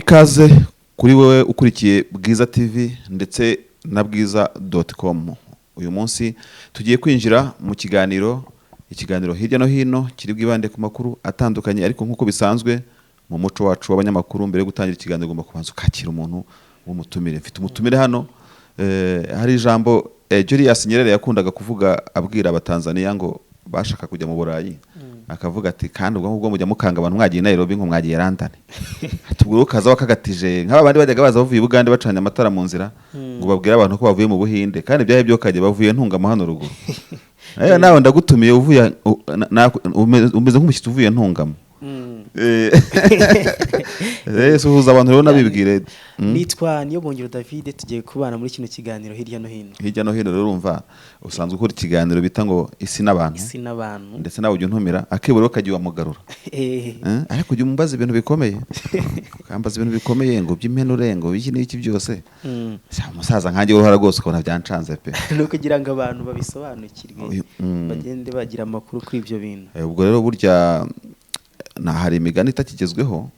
Ikaze kuri wowe ukurikiye Bwiza TV ndetse na bwiza.com. Uyu munsi tugiye kwinjira mu kiganiro, ikiganiro hirya no hino kiri bwibande ku makuru atandukanye, ariko nk'uko bisanzwe mu muco wacu w'abanyamakuru, mbere yo gutangira ikiganiro ugomba kubanza ukakira umuntu w'umutumire. Mfite umutumire hano. Hari ijambo Julius Nyerere yakundaga kuvuga abwira Abatanzaniya ngo bashaka kujya mu Burayi, akavuga ati: "Kandi ubwo ngubwo mujya mukanga abantu, mwagiye Nairobi ngo mwagiye London." Tubwira ukaza wakagatije nk'aba bandi bajyaga baza bavuye i Bugande bacanye amatara mu nzira ngo babwire abantu ko bavuye mu Buhinde, kandi byahe byo kajya bavuye Ntungamo hano ruguru. Nawe ndagutumiye uvuye umeze nk'umushyitsi uvuye Ntungamo. Suhuza abantu rero nabibwire. Nitwa Niyobongero David, tugiye kubana muri kino kiganiro hirya no hino. Hirya no hino rero, urumva usanzwe ukora ikiganiro bita ngo Isi n'Abantu. Isi n'Abantu. Ndetse nawe ujya untumira akibura ukajya wamugarura. Ariko ujya umbaza ibintu bikomeye, ukambaza ibintu bikomeye ngo by'impenure, ngo iki n'iki byose. Sha, umusaza nkanjye uruhara rwose ukabona byancanze pe. Ni ukugira ngo abantu babisobanukirwe, bagende bagira amakuru kuri ibyo bintu. Ubwo rero burya na hari imigani itakigezweho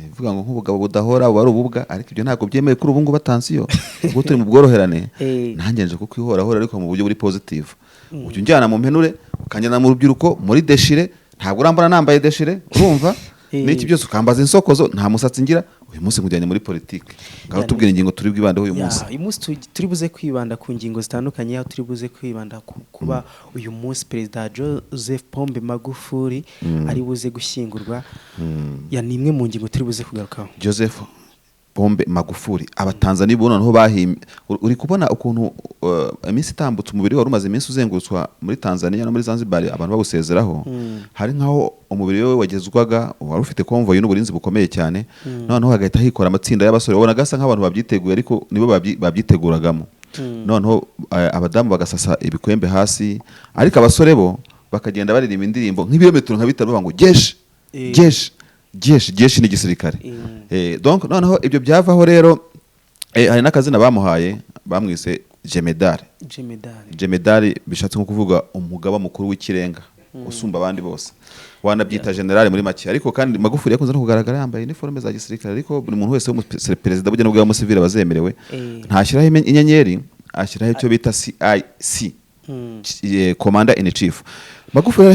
ivuga ngo nk'ubugabo budahora buba ari ububwa, ariko ibyo ntabwo byemewe kuri ubu ngubu. Attention, ubwo turi mu bworoherane. Nanjye nje kukwihorahora, ariko mu buryo buri positive. Ujya unjyana mu mpenure, ukanjyana mu rubyiruko muri déchiré, ntabwo urambona nambaye déchiré, urumva? N'iki byose, ukambaza insokozo, nta musatsi ngira. Uyu munsi nkujyanye muri politike. Ngaho tubwira ingingo turi bwibandeho uyu munsi. Uyu munsi turi buze kwibanda ku ngingo zitandukanye, aho turi buze kwibanda ku kuba uyu munsi Perezida Joseph Pombe Magufuli ari buze gushyingurwa. Ya, ni imwe mu ngingo turi buze kugarukaho. Joseph Pombe Magufuli, Abatanzaniya ubu noneho bahimye. Uri kubona ukuntu iminsi itambutse umubiri wari umaze iminsi uzengurutswa muri Tanzania no muri Zanzibar, abantu bawusezeraho. Hari nkaho umubiri we wagezwaga wari ufite convoy n'uburinzi bukomeye cyane, noneho hagahita hikora amatsinda y'abasore wabonaga asa nk'abantu babyiteguye, ariko nibo babyiteguragamo. Noneho abadamu bagasasa ibikwembe hasi, ariko abasore bo bakagenda baririmba indirimbo nk'ibirometero nka 5 bavuga ngo "Jeshi, jeshi, jeshi, jeshi", ni igisirikare. Donc noneho ibyo byavaho rero, hari n'akazina bamuhaye, bamwise Jemedari. Jemedari. Jemedari bishatse nko kuvuga umugaba mukuru w'ikirenga usumba abandi bose, wanabyita general muri make. Ariko kandi Magufuli yakunze no kugaragara yambaye uniforme za gisirikare, ariko buri muntu wese w'umuperezida burya n'ubwo w'umusivile bazemerewe ntashyiraho inyenyeri, ashyiraho icyo bita CIC, Commander in Chief. Magufuli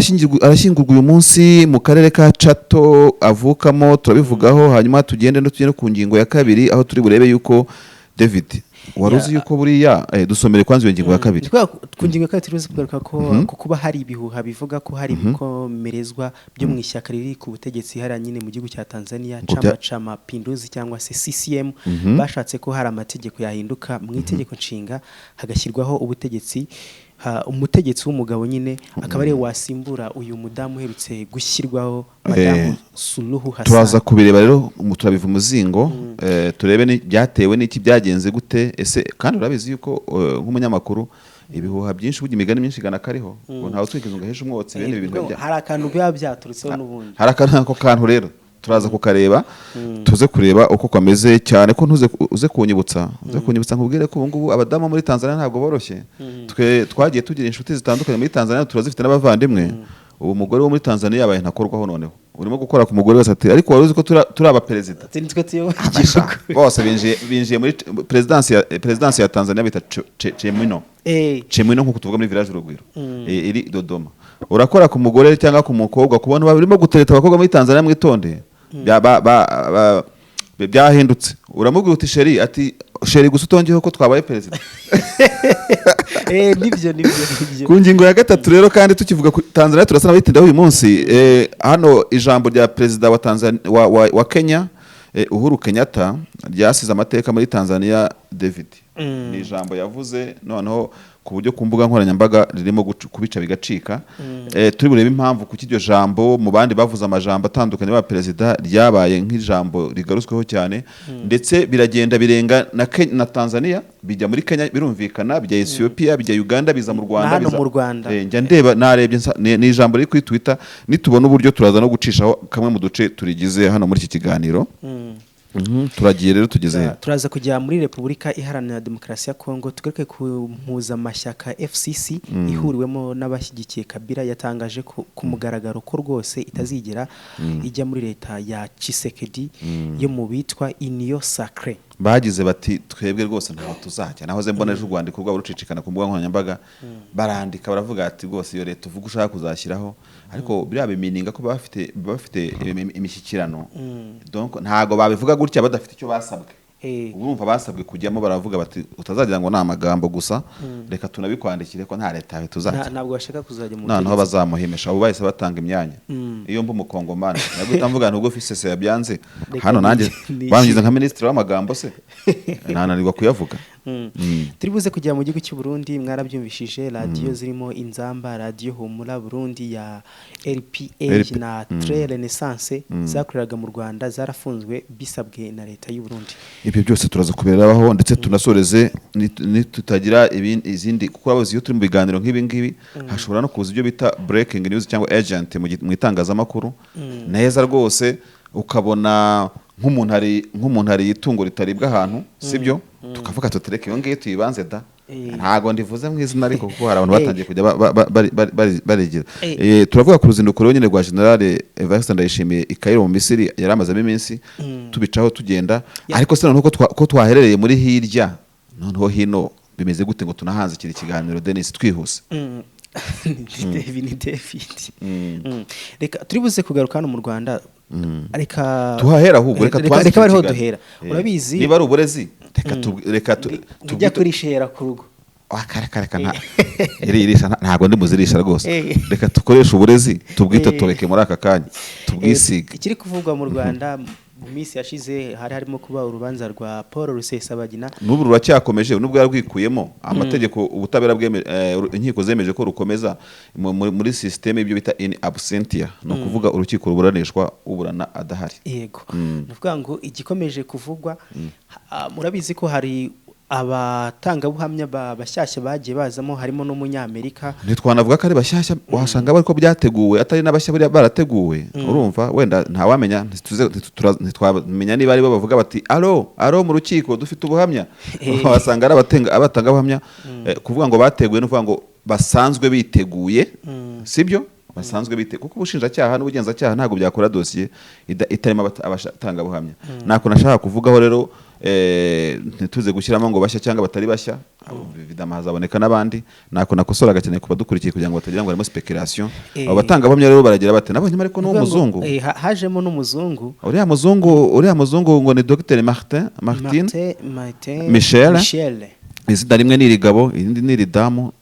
arashyingurwa uyu munsi mu karere ka Chato avukamo, turabivugaho. Hanyuma tugende no tugende ku ngingo ya kabiri, aho turi burebe yuko David wari uzi yuko buriya, dusomere kwanza iyo ngingo ya kabiri. Ni ku ngingo ya kabiri turi buze kugaruka ko kuba hari ibihuha bivuga ko hari ibikomerezwa byo mu ishyaka riri ku butegetsi hariya nyine mu gihugu cya Tanzania, Ngo Chama cha Mapinduzi cyangwa se CCM, bashatse ko hari amategeko yahinduka mu itegeko nshinga, hagashyirwaho ubutegetsi umutegetsi w'umugabo nyine, akaba ariwe wasimbura uyu mudamu uherutse gushyirwaho, Madamu Suluhu Hassan. Turaza kubireba rero, turabiva umuzingo, turebe byatewe n'iki, byagenze gute ese. Kandi urabizi yuko nk'umunyamakuru ibihuha byinshi, burya imigani myinshi igana kariho ngo ntawe utwika inzu ngo ahishe umwotsi. Bene ibi bintu Hari akantu biba byaturutseho n'ubundi. Hari akantu, ako kantu rero turaza kukareba, tuze kureba uko kameze, cyane ko ntuze uze kunyibutsa nkubwire ko ubu ngubu abadamu muri Tanzania ntabwo boroshye. Twe twagiye tugira inshuti zitandukanye muri Tanzania, turazifite n'abavandimwe. Ubu umugore wo muri Tanzania yabaye ntakorwaho. Noneho urimo gukora ku mugore wese ati: "Ariko wari uzi ko turi abaperezida?" Ati: "Nitwe tuyoboye Abasha, igihugu." Bose binjiye muri perezidansi ya Tanzania bita Chemino. Chemino, nk'uko tuvuga muri Village Urugwiro, iri Dodoma. Urakora ku mugore cyangwa ku mukobwa, kubona barimo gutereta abakobwa muri Tanzania, mwitonde. Byahindutse. Uramubwira uti: "Chérie", ati: "Chérie gusa utongeyeho ko twabaye perezida." Nibyo, nibyo, nibyo. Ku ngingo ya gatatu rero, kandi tukivuga ku Tanzania, turasa n'abitindaho uyu munsi. Hano ijambo rya perezida wa Tanzania, wa Kenya, Uhuru Kenyatta, ryasize amateka muri Tanzania, David. Ni ijambo yavuze noneho ku buryo ku mbuga nkoranyambaga ririmo kubica bigacika. Turi burebe impamvu kuki iryo jambo mu bandi bavuze amajambo atandukanye ba perezida ryabaye nk'ijambo rigarutsweho cyane, ndetse biragenda birenga na Tanzania, bijya muri Kenya, birumvikana, bijya Ethiopia, bijya Uganda, biza mu Rwanda. Na hano biza mu Rwanda. Njya ndeba, narebye ni ijambo riri kuri Twitter. Nitubona uburyo turaza no gucishaho kamwe mu duce turigize hano muri iki kiganiro. Turagiye rero, tugeze he? Turaza kujya muri Repubulika Iharanira Demokarasi ya Kongo, tugaruke ku mpuzamashyaka FCC ihuriwemo n'abashyigikiye Kabila yatangaje ko ku mugaragaro ko rwose itazigera ijya muri leta ya Tshisekedi yo mu bitwa Union Sacrée. Bagize bati: "Twebwe rwose ntaho tuzajya." Nahoze mbona ejo urwandiko rwabo rucicikana ku mbuga nkoranyambaga, barandika baravuga ati: "Rwose iyo leta uvuga ushaka kuzashyiraho," ariko biriya bimininga ko baba bafite imishyikirano. Donc ntago babivuga gutya badafite icyo basabwe. Urumva basabwe kujyamo, baravuga bati: "Utazagira ngo ni amagambo gusa, reka tunabikwandikire ko nta leta yawe tuzajya." Ntabwo bashaka kuzajya mu Noneho butegetsi. Bazamuhimisha, abo bahise batanga imyanya. Iyo mba umukongomani naguhita mvuga nubwo FCC yabyanze Reka hano nanjye bangize nka minisitiri w'amagambo se ntananirwa kuyavuga. Turi buze kujya mu gihugu cy'u Burundi. Mwarabyumvishije, radiyo zirimo Inzamba, Radiyo Humura Burundi ya RPA RP na Tre Renaissance zakoreraga mu Rwanda zarafunzwe bisabwe na leta y'u Burundi. Ibyo byose turaza kubireraho, ndetse tunasoreze nitutagira izindi, kuko urabizi iyo turi mu biganiro nk'ibi ngibi hashobora no kuza ibyo bita breaking news cyangwa agent mu itangazamakuru neza rwose, ukabona nk'umuntu hari itungo ritaribwa ahantu, sibyo? Tukavuga tutereke iyo ngiyo tuyibanze da. Ntago ndivuze mu izina, ariko kuko hari abantu batangiye kujya barigira. Turavuga ku ruzinduko rero nyine rwa General Evariste Ndayishimiye i Cairo mu Misiri, yari amazemo iminsi, tubicaho tugenda. Ariko se noneho ko twaherereye muri hirya, noneho hino bimeze gute ngo tunahanzikire ikiganiro, Denis, twihuse? Ni David, ni David. Reka turi buze kugaruka hano mu Rwanda, reka Tuhahera ahubwo, reka reka tubanze reka bariho ikiganiro. duhera. Urabizi, Niba ari uburezi, reka ujya kurishera ku rugo. Ah, kare kare, nta iririsha, ntabwo ndi muzirisha rwose. Reka dukoreshe uburezi tubwite, tureke muri aka kanya tubwisige. Ikiri kuvugwa mu Rwanda, mu minsi yashize hari harimo kuba urubanza rwa Paul Rusesabagina. N'ubu ruracyakomeje nubwo yarwikuyemo. Amategeko, ubutabera inkiko zemeje ko rukomeza muri système ibyo bita in absentia, ni ukuvuga urukiko ruburanishwa uburana adahari. Yego, ni ukuvuga ngo igikomeje kuvugwa, murabizi ko hari abatangabuhamya bashyashya bagiye bazamo, harimo n'umunyamerika. Ntitwanavuga ko ari bashyashya, wasanga bari ko byateguwe, atari n'abashya, buriya barateguwe. Urumva wenda ntawamenya, ntitwamenya niba ari bo bavuga bati: "Alo alo, mu rukiko dufite ubuhamya." Wasanga ari abatangabuhamya. Kuvuga ngo bateguwe no kuvuga ngo basanzwe biteguye, sibyo? Basanzwe biteguye kuko ubushinjacyaha n'ubugenzacyaha ntabwo byakora dosiye itarimo abatangabuhamya. Ntako nashaka kuvugaho rero, ntituze gushyiramo ngo bashya cyangwa batari bashya, vidama hazaboneka n'abandi. Ntako nakosoraga cyane ku badukurikiye kugira ngo batagira ngo harimo speculation. Abo batangabuhamya rero baragira bate? Nabonye ariko Ni ukuvuga ngo, n'uwo muzungu. Hajemo n'umuzungu. Uriya muzungu ngo ni Dr Martin Martin Michel. Michel. Izina rimwe ni irigabo, irindi ni iridamu,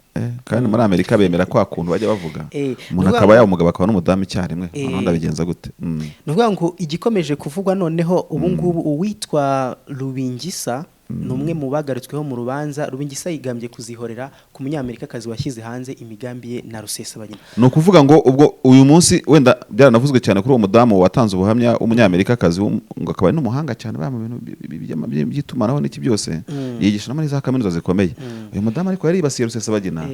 kandi muri Amerika bemera kwa kuntu bajya bavuga umuntu Nukuvuga akaba yaba umugabo akaba n'umudamu icyarimwe. Noneho ndabigenza gute? Ni ukuvuga ngo igikomeje kuvugwa noneho ubu ngubu, uwitwa Rubingisa ni umwe mu bagarutsweho mu rubanza. Rubingisa yigambye kuzihorera ku munyamerikakazi washyize hanze imigambi ye na Rusesabagina. Ni ukuvuga ngo ubwo uyu munsi wenda byaranavuzwe cyane kuri uwo mudamu watanze ubuhamya w'umunyamerikakazi, ngo akaba ari n'umuhanga cyane mu bintu by'itumanaho n'iki byose, yigisha no muri za kaminuza zikomeye. Uyu mudamu ariko yari yibasiye Rusesabagina.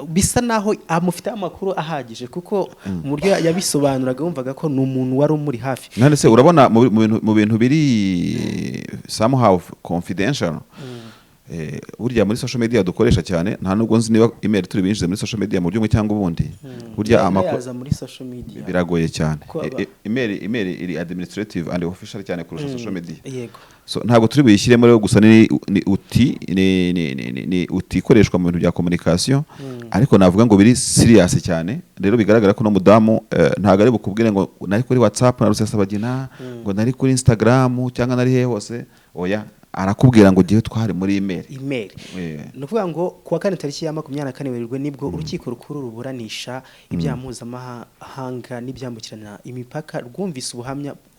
Bisa naho amufiteho amakuru ahagije, kuko mu buryo yabisobanuraga wumvaga ko ni umuntu wari umuri hafi. None se urabona mu bintu biri somehow confidential, burya muri social media dukoresha cyane, nta nubwo nzi niba email turi binjize muri social media mu buryo bumwe cyangwa ubundi, burya amakuru Yaza muri social media. Biragoye cyane. Ko Email iri administrative and official cyane kurusha social media. So ntabwo turi buyishyiremo rero, gusa ni uti ni ni ni, ni, ni uti ikoreshwa mu bintu bya communication, ariko navuga ngo biri serious cyane. Rero bigaragara ko no mudamu ntabwo ari bukubwire ngo nari kuri WhatsApp na Rusesabagina, ngo nari kuri Instagram cyangwa nari hehe hose. Oya, arakubwira ngo gihe twari muri email. Email. Ni ukuvuga ngo ku wa kane tariki ya 24 Werurwe nibwo urukiko rukuru ruburanisha ibyaha mpuzamahanga n'ibyambukiranya imipaka rwumvise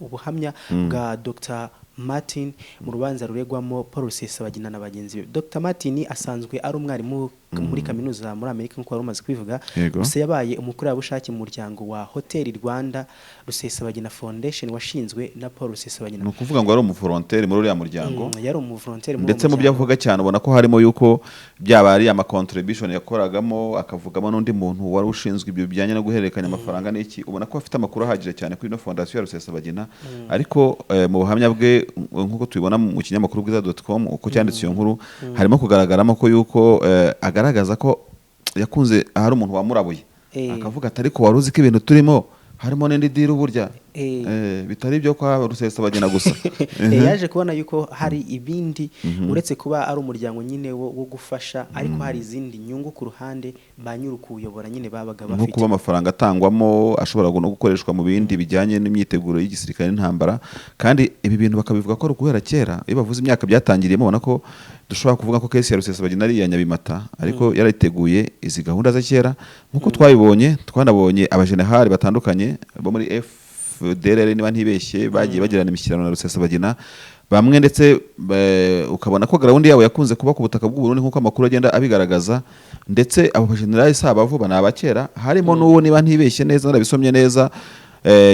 ubuhamya bwa Dr Martin mu rubanza ruregwamo Paul Rusesabagina na bagenzi be. Dr Martin asanzwe ari umwarimu. muri kaminuza muri Amerika, nk'uko wari umaze kubivuga. Gusa yabaye umukorerabushake mu muryango wa Hoteli Rwanda Rusesabagina Foundation, washinzwe na Paul Rusesabagina. Ni ukuvuga ngo yari umuvolontaire muri uriya muryango. Yari umuvolontaire muri Ndetse uwo mu byo muryango. avuga cyane, ubona ko harimo yuko byaba ari ama contribution yakoragamo, akavugamo n'undi muntu wari ushinzwe ibyo bijyanye no guhererekanya amafaranga n'iki. Ubona ko afite amakuru ahagije cyane kuri ino fondasiyo ya Rusesabagina. Ariko mu buhamya bwe, nk'uko tubibona mu kinyamakuru bwiza.com uko cyanditse iyo nkuru, harimo kugaragaramo ko yuko agaragaza ko yakunze hari umuntu wamurabuye, akavuga ati: "Ariko wari uzi ko ibintu turimo harimo n'indi deal burya bitari ibyo kwa Rusesabagina gusa?" Yaje kubona yuko hari ibindi uretse kuba ari umuryango nyine wo gufasha, ariko hari izindi nyungu ku ruhande ba nyiri kuwuyobora nyine babaga Nko bafite. kuba amafaranga atangwamo ashobora no gukoreshwa mu bindi bijyanye n'imyiteguro y'igisirikare n'intambara. Kandi ibi bintu bakabivuga ko ari uguhera kera. Iyo bavuze imyaka byatangiriyemo, ubona ko dushobora kuvuga ko case ya Rusesabagina ari iya Nyabimata, ariko yariteguye izi gahunda ze kera, nk'uko twabibonye. Twanabonye abajenerali batandukanye bo muri FDLR, niba ntibeshye, bagiye bagirana imishyikirano na Rusesabagina bamwe, ndetse ukabona ko gahunda yabo yakunze kuba ku butaka bw'u Burundi, nk'uko amakuru agenda abigaragaza. Ndetse abo bajenerali si abavuba, ni abakera, harimo n'uwo, niba ntibeshye neza, narabisomye neza,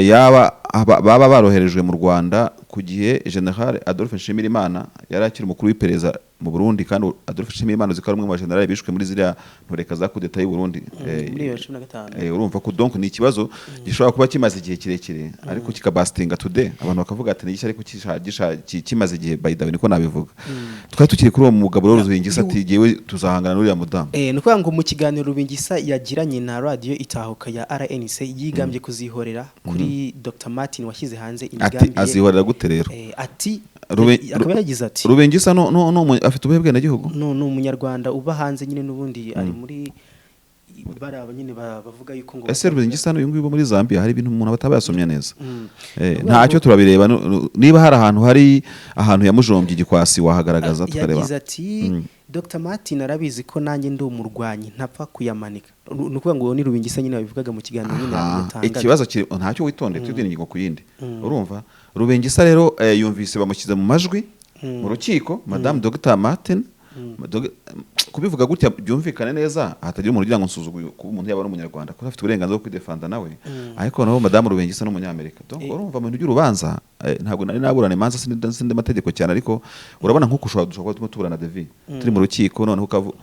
yaba baba baroherejwe mu Rwanda ku gihe General Adolphe Nshimirimana yari akiri umukuru w'iperereza mu Burundi. Kandi Adolphe Nshimirimana, uzi ko ari umwe mu bajenerali bishwe muri ziriya ntureka za kudeta y'u Burundi. Muri 2015. Urumva ko donc ni ikibazo gishobora kuba kimaze igihe kirekire, ariko kikabasitinga today, abantu bakavuga ati ni gishya, ariko kimaze igihe. By the way, niko nabivuga. Twari tukiri kuri uwo mugabo rero Rubingisa, ati: "Jyewe tuzahangana n'uriya mudamu." Ni ukuvuga ngo mu kiganiro Rubingisa yagiranye na radiyo Itahuka ya RNC, yigambye kuzihorera kuri Dr Martin washyize hanze Ati imigambi ye. Azihorera gute rero? Ati akaba yagize ati Rubingisa no afite ubuhe bwenegihugu? No, ni umunyarwanda uba hanze nyine, n'ubundi ari muri bariya nyine bavuga yuko ngo Ese Rubingisa n'uyu nguyu wo muri Zambia, hari ibintu umuntu aba yasomye neza. Ukuvuga Ntacyo, turabireba. Niba hari ahantu, hari ahantu yamujombye igikwasi, wahagaragaza tukareba. Yagize ati: "Dr Martin arabizi ko nanjye ndi umurwanyi, ntapfa kuyamanika." Ni ukuvuga ngo ni Rubingisa nyine wabivugaga mu kiganiro nyine yatangaga. Ikibazo kiri ntacyo, witonde, tubwire ingingo ku yindi. Urumva Rubingisa rero, yumvise bamushyize mu majwi mu rukiko Madamu Dr Martin. Kubivuga gutya byumvikane neza, hatagira umuntu ugira ngo nsuzuguye kuba umuntu yaba ari umunyarwanda, kuko afite uburenganzira bwo kwidefanda nawe. Ariko naho Madamu Rubingisa n'umunyamerika. Donc urumva mu bintu by'urubanza, ntabwo nari naburana imanza, sindi amategeko cyane, ariko urabona nk'uko dushobora kuba turimo tuburana Devi, turi mu rukiko, noneho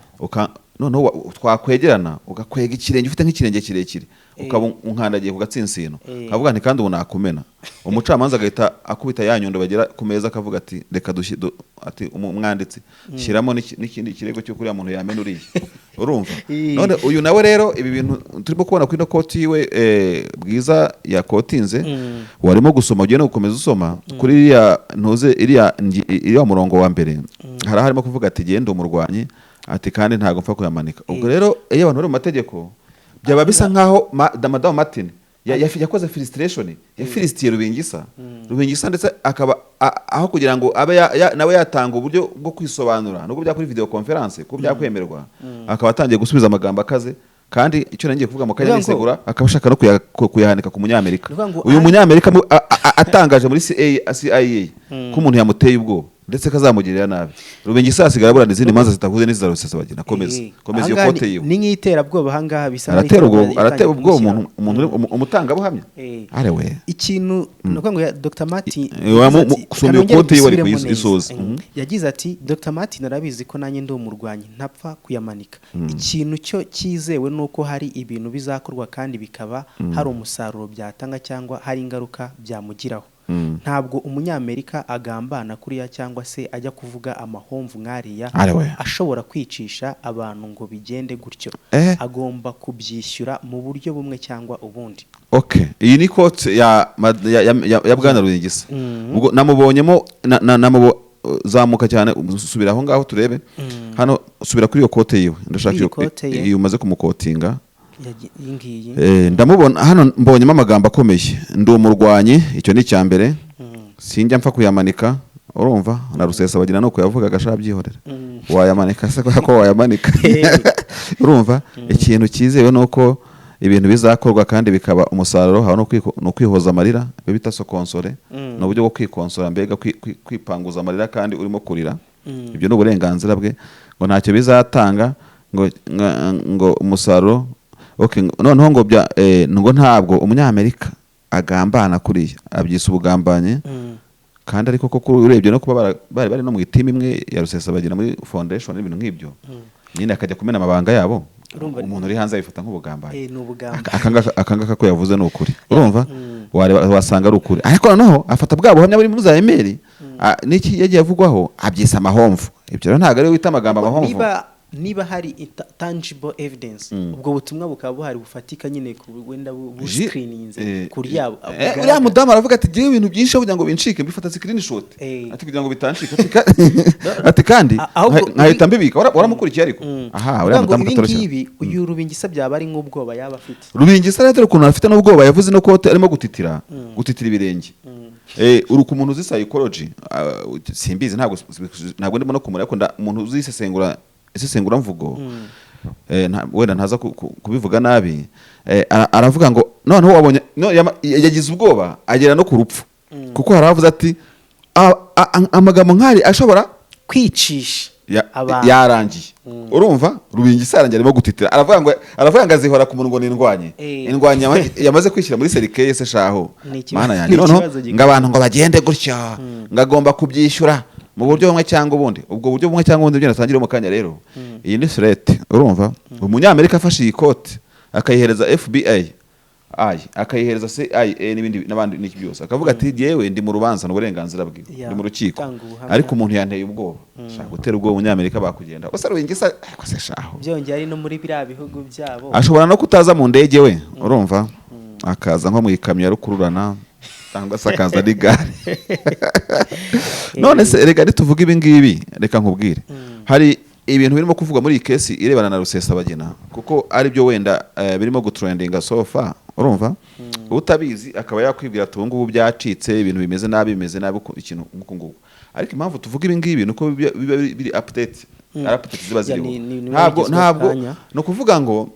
noneho twakwegerana ugakwega ikirenge, ufite nk'ikirenge kirekire, ukaba unkandagiye ku gatsinsino, nkavuga nti: "Kandi ubu nakumena." Umucamanza agahita akubita ya nyundo bagera ku meza, akavuga ati: "Reka dushyi," ati: "Umwanditsi, shyiramo n'ikindi kirego cy'uko uriya muntu yamena uriya." Urumva? None uyu nawe rero, ibi bintu turimo kubona kuri ino quote yiwe, Bwiza yakotinze, warimo gusoma, ugiye no gukomeza usoma kuri iriya ntuze, iriya murongo wa mbere, hari harimo kuvuga ati: "Genda umurwanyi," ati: "Kandi ntabwo mpfa kuyamanika." Ubwo rero iyo abantu bari mu mategeko, byaba bisa nkaho Madamu Martin yakoze frustration, yafirisitiye Rubingisa. Rubingisa ndetse akaba aho kugira ngo abe nawe yatanga uburyo bwo kwisobanura, nubwo byakuri video conference kuko byakwemerwa, akaba atangiye gusubiza amagambo akaze. Kandi icyo nagiye kuvuga mu kanya Uvuga ngo nisegura, akaba ashaka no kuyahanika ku munyamerika. Uvuga ngo Uyu munyamerika atangaje muri CIA ko umuntu yamuteye ubwoba, ndetse kazamugirira nabi. Rubingisa asigara aburana izindi manza zitahuze n'iza Rusesabagina. Komeza, komeza iyo Ahangaha quote yiwe. Ni nk'iterabwoba ahangaha, bisa Aratera ubwo nk'iterabwoba aratera yatangiye ubwoba kumushyiraho. umuntu umutangabuhamya arewe. Ikintu ni ukuvuga ngo Dr Martin yagize ati, Kusoma iyo kanongere quote yiwe ariko mbisubiremo neza. isoza. Yagize ati: "Dr Martin arabizi ko nanjye ndi umurwanyi, ntapfa kuyamanika. Ikintu cyo cyizewe ni uko hari ibintu bizakorwa kandi bikaba hari umusaruro byatanga cyangwa hari ingaruka byamugiraho. Ntabwo umunyamerika agambana kuriya cyangwa se ajya kuvuga amahomvu nk'ariya Arewe. ashobora kwicisha abantu ngo bigende gutyo. Agomba kubyishyura mu buryo bumwe cyangwa ubundi." Okay, iyi ni quote ya Bwana Rubingisa. Ubwo namubonyemo zamuka cyane, subira aho ngaho turebe hano, subira kuri iyo quote yiwe, ndashaka Kuri iyo iyi quote ye. iyo umaze kumukotinga. Iyi ngiyi. Ndamubona hano, mbonyemo amagambo akomeye: "Ndi umurwanyi," icyo ni icya mbere, "sinjya mpfa kuyamanika." Urumva na Rusesabagina nuko yavugaga, ashaka byihorera, wayamanika se kubera ko wayamanika? Urumva ikintu cyizewe ni uko ibintu bizakorwa kandi bikaba umusaruro. Haba no ukwihoza amarira, ibyo bita se consoler, ni uburyo bwo kwikonsora, mbega kwipanguza amarira kandi urimo kurira. Ibyo ni uburenganzira bwe. Ngo ntacyo bizatanga. Ngo umusaruro, okay, noneho ngo bya ngo ntabwo umunyamerika agambana kuriya, abyise ubugambanyi. Kandi ariko koko urebye no kuba bari bari no mu iteam imwe ya Rusesabagina muri foundation n'ibintu nk'ibyo nyine, akajya kumena amabanga yabo. Umuntu uri hanze abifata nk'ubugambanyi. Ni ubugambanyi. Aka ngaka ko yavuze ni ukuri, urumva wareba wasanga ari ukuri, ariko noneho afata bwa buhamya buri muri za email n'iki yagiye avugwaho, abyisa amahomvu. Ibyo rero ntabwo ari we wita amagambo amahomvu. Niba hari tangible evidence, ubwo butumwa bukaba buhari bufatika nyine, ku wenda buscreeninze ku ryabo. Uriya mudamu aravuga ati: "Ngewe ibintu byinshi aho kugira ngo bincike mbifata screenshot." Ati: "Kugira ngo bitancika." Ati kandi Ahubwo nkahita mbibika. Waramukurikiye ariko aha uriya Uvuga ngo mudamu ibi katoroshye. ngibi uyu Rubingisa byaba ari nk'ubwoba yaba afite. Rubingisa rero, dore ukuntu afite n'ubwoba, yavuze no kote arimo gutitira, gutitira ibirenge. Uri ku muntu uzi psychology, simbizi, ntabwo ndimo no kumureba, ariko umuntu uzi isesengura, isesenguramvugo, wenda ntaza kubivuga nabi, aravuga ngo noneho wabonye no, yagize ubwoba agera no ku rupfu, kuko hari abavuze ati amagambo nk'ari ashobora kwicisha abantu. Yarangiye. Urumva Rubingisa yarangiye arimo gutitira, aravuga ngo azihora ku muntu ngo nindwanye indwanye yamaze kwishyira muri cercueil se shaho. Mana yanjye. Ni Noneho ikibazo gikomeye. ngo abantu ngo bagende gutya, ngo agomba kubyishyura mu buryo bumwe cyangwa ubundi. Ubwo buryo bumwe cyangwa ubundi byo natangire mu kanya. Rero iyi ni threat. Urumva umunyamerika afashe iyi kote akayihereza FBI, akayihereza CIA n'ibindi n'abandi n'iki byose, akavuga ati: "Yewe, ndi mu rubanza, ni uburenganzira bwiwe, ndi mu rukiko, gutanga ubuhamya. Ariko umuntu yanteye ubwoba." Shaka gutera ubwoba umunyamerika bakugenda gusa. Rubingisa ariko se shaho. Byongeye ari no muri biriya bihugu byabo. Ashobora no kutaza mu ndege we, urumva akaza nko mu ikamyo ya rukururana cyangwa se akaza n'igare. None se reka nituvuga ibi ngibi, reka nkubwire, hari ibintu birimo kuvugwa muri iyi case irebana na Rusesabagina, kuko ari byo wenda birimo gutrendinga so far. Urumva utabizi akaba yakwibwira ati: "Ubu ngubu byacitse, ibintu bimeze nabi, bimeze nabi," ikintu nk'uku nguku. Ariko impamvu tuvuga ibi ngibi ni uko biba biri update, ari update ziba ziriho. Ni Ntabwo bigezweho ntabwo akanya. Ni ukuvuga ngo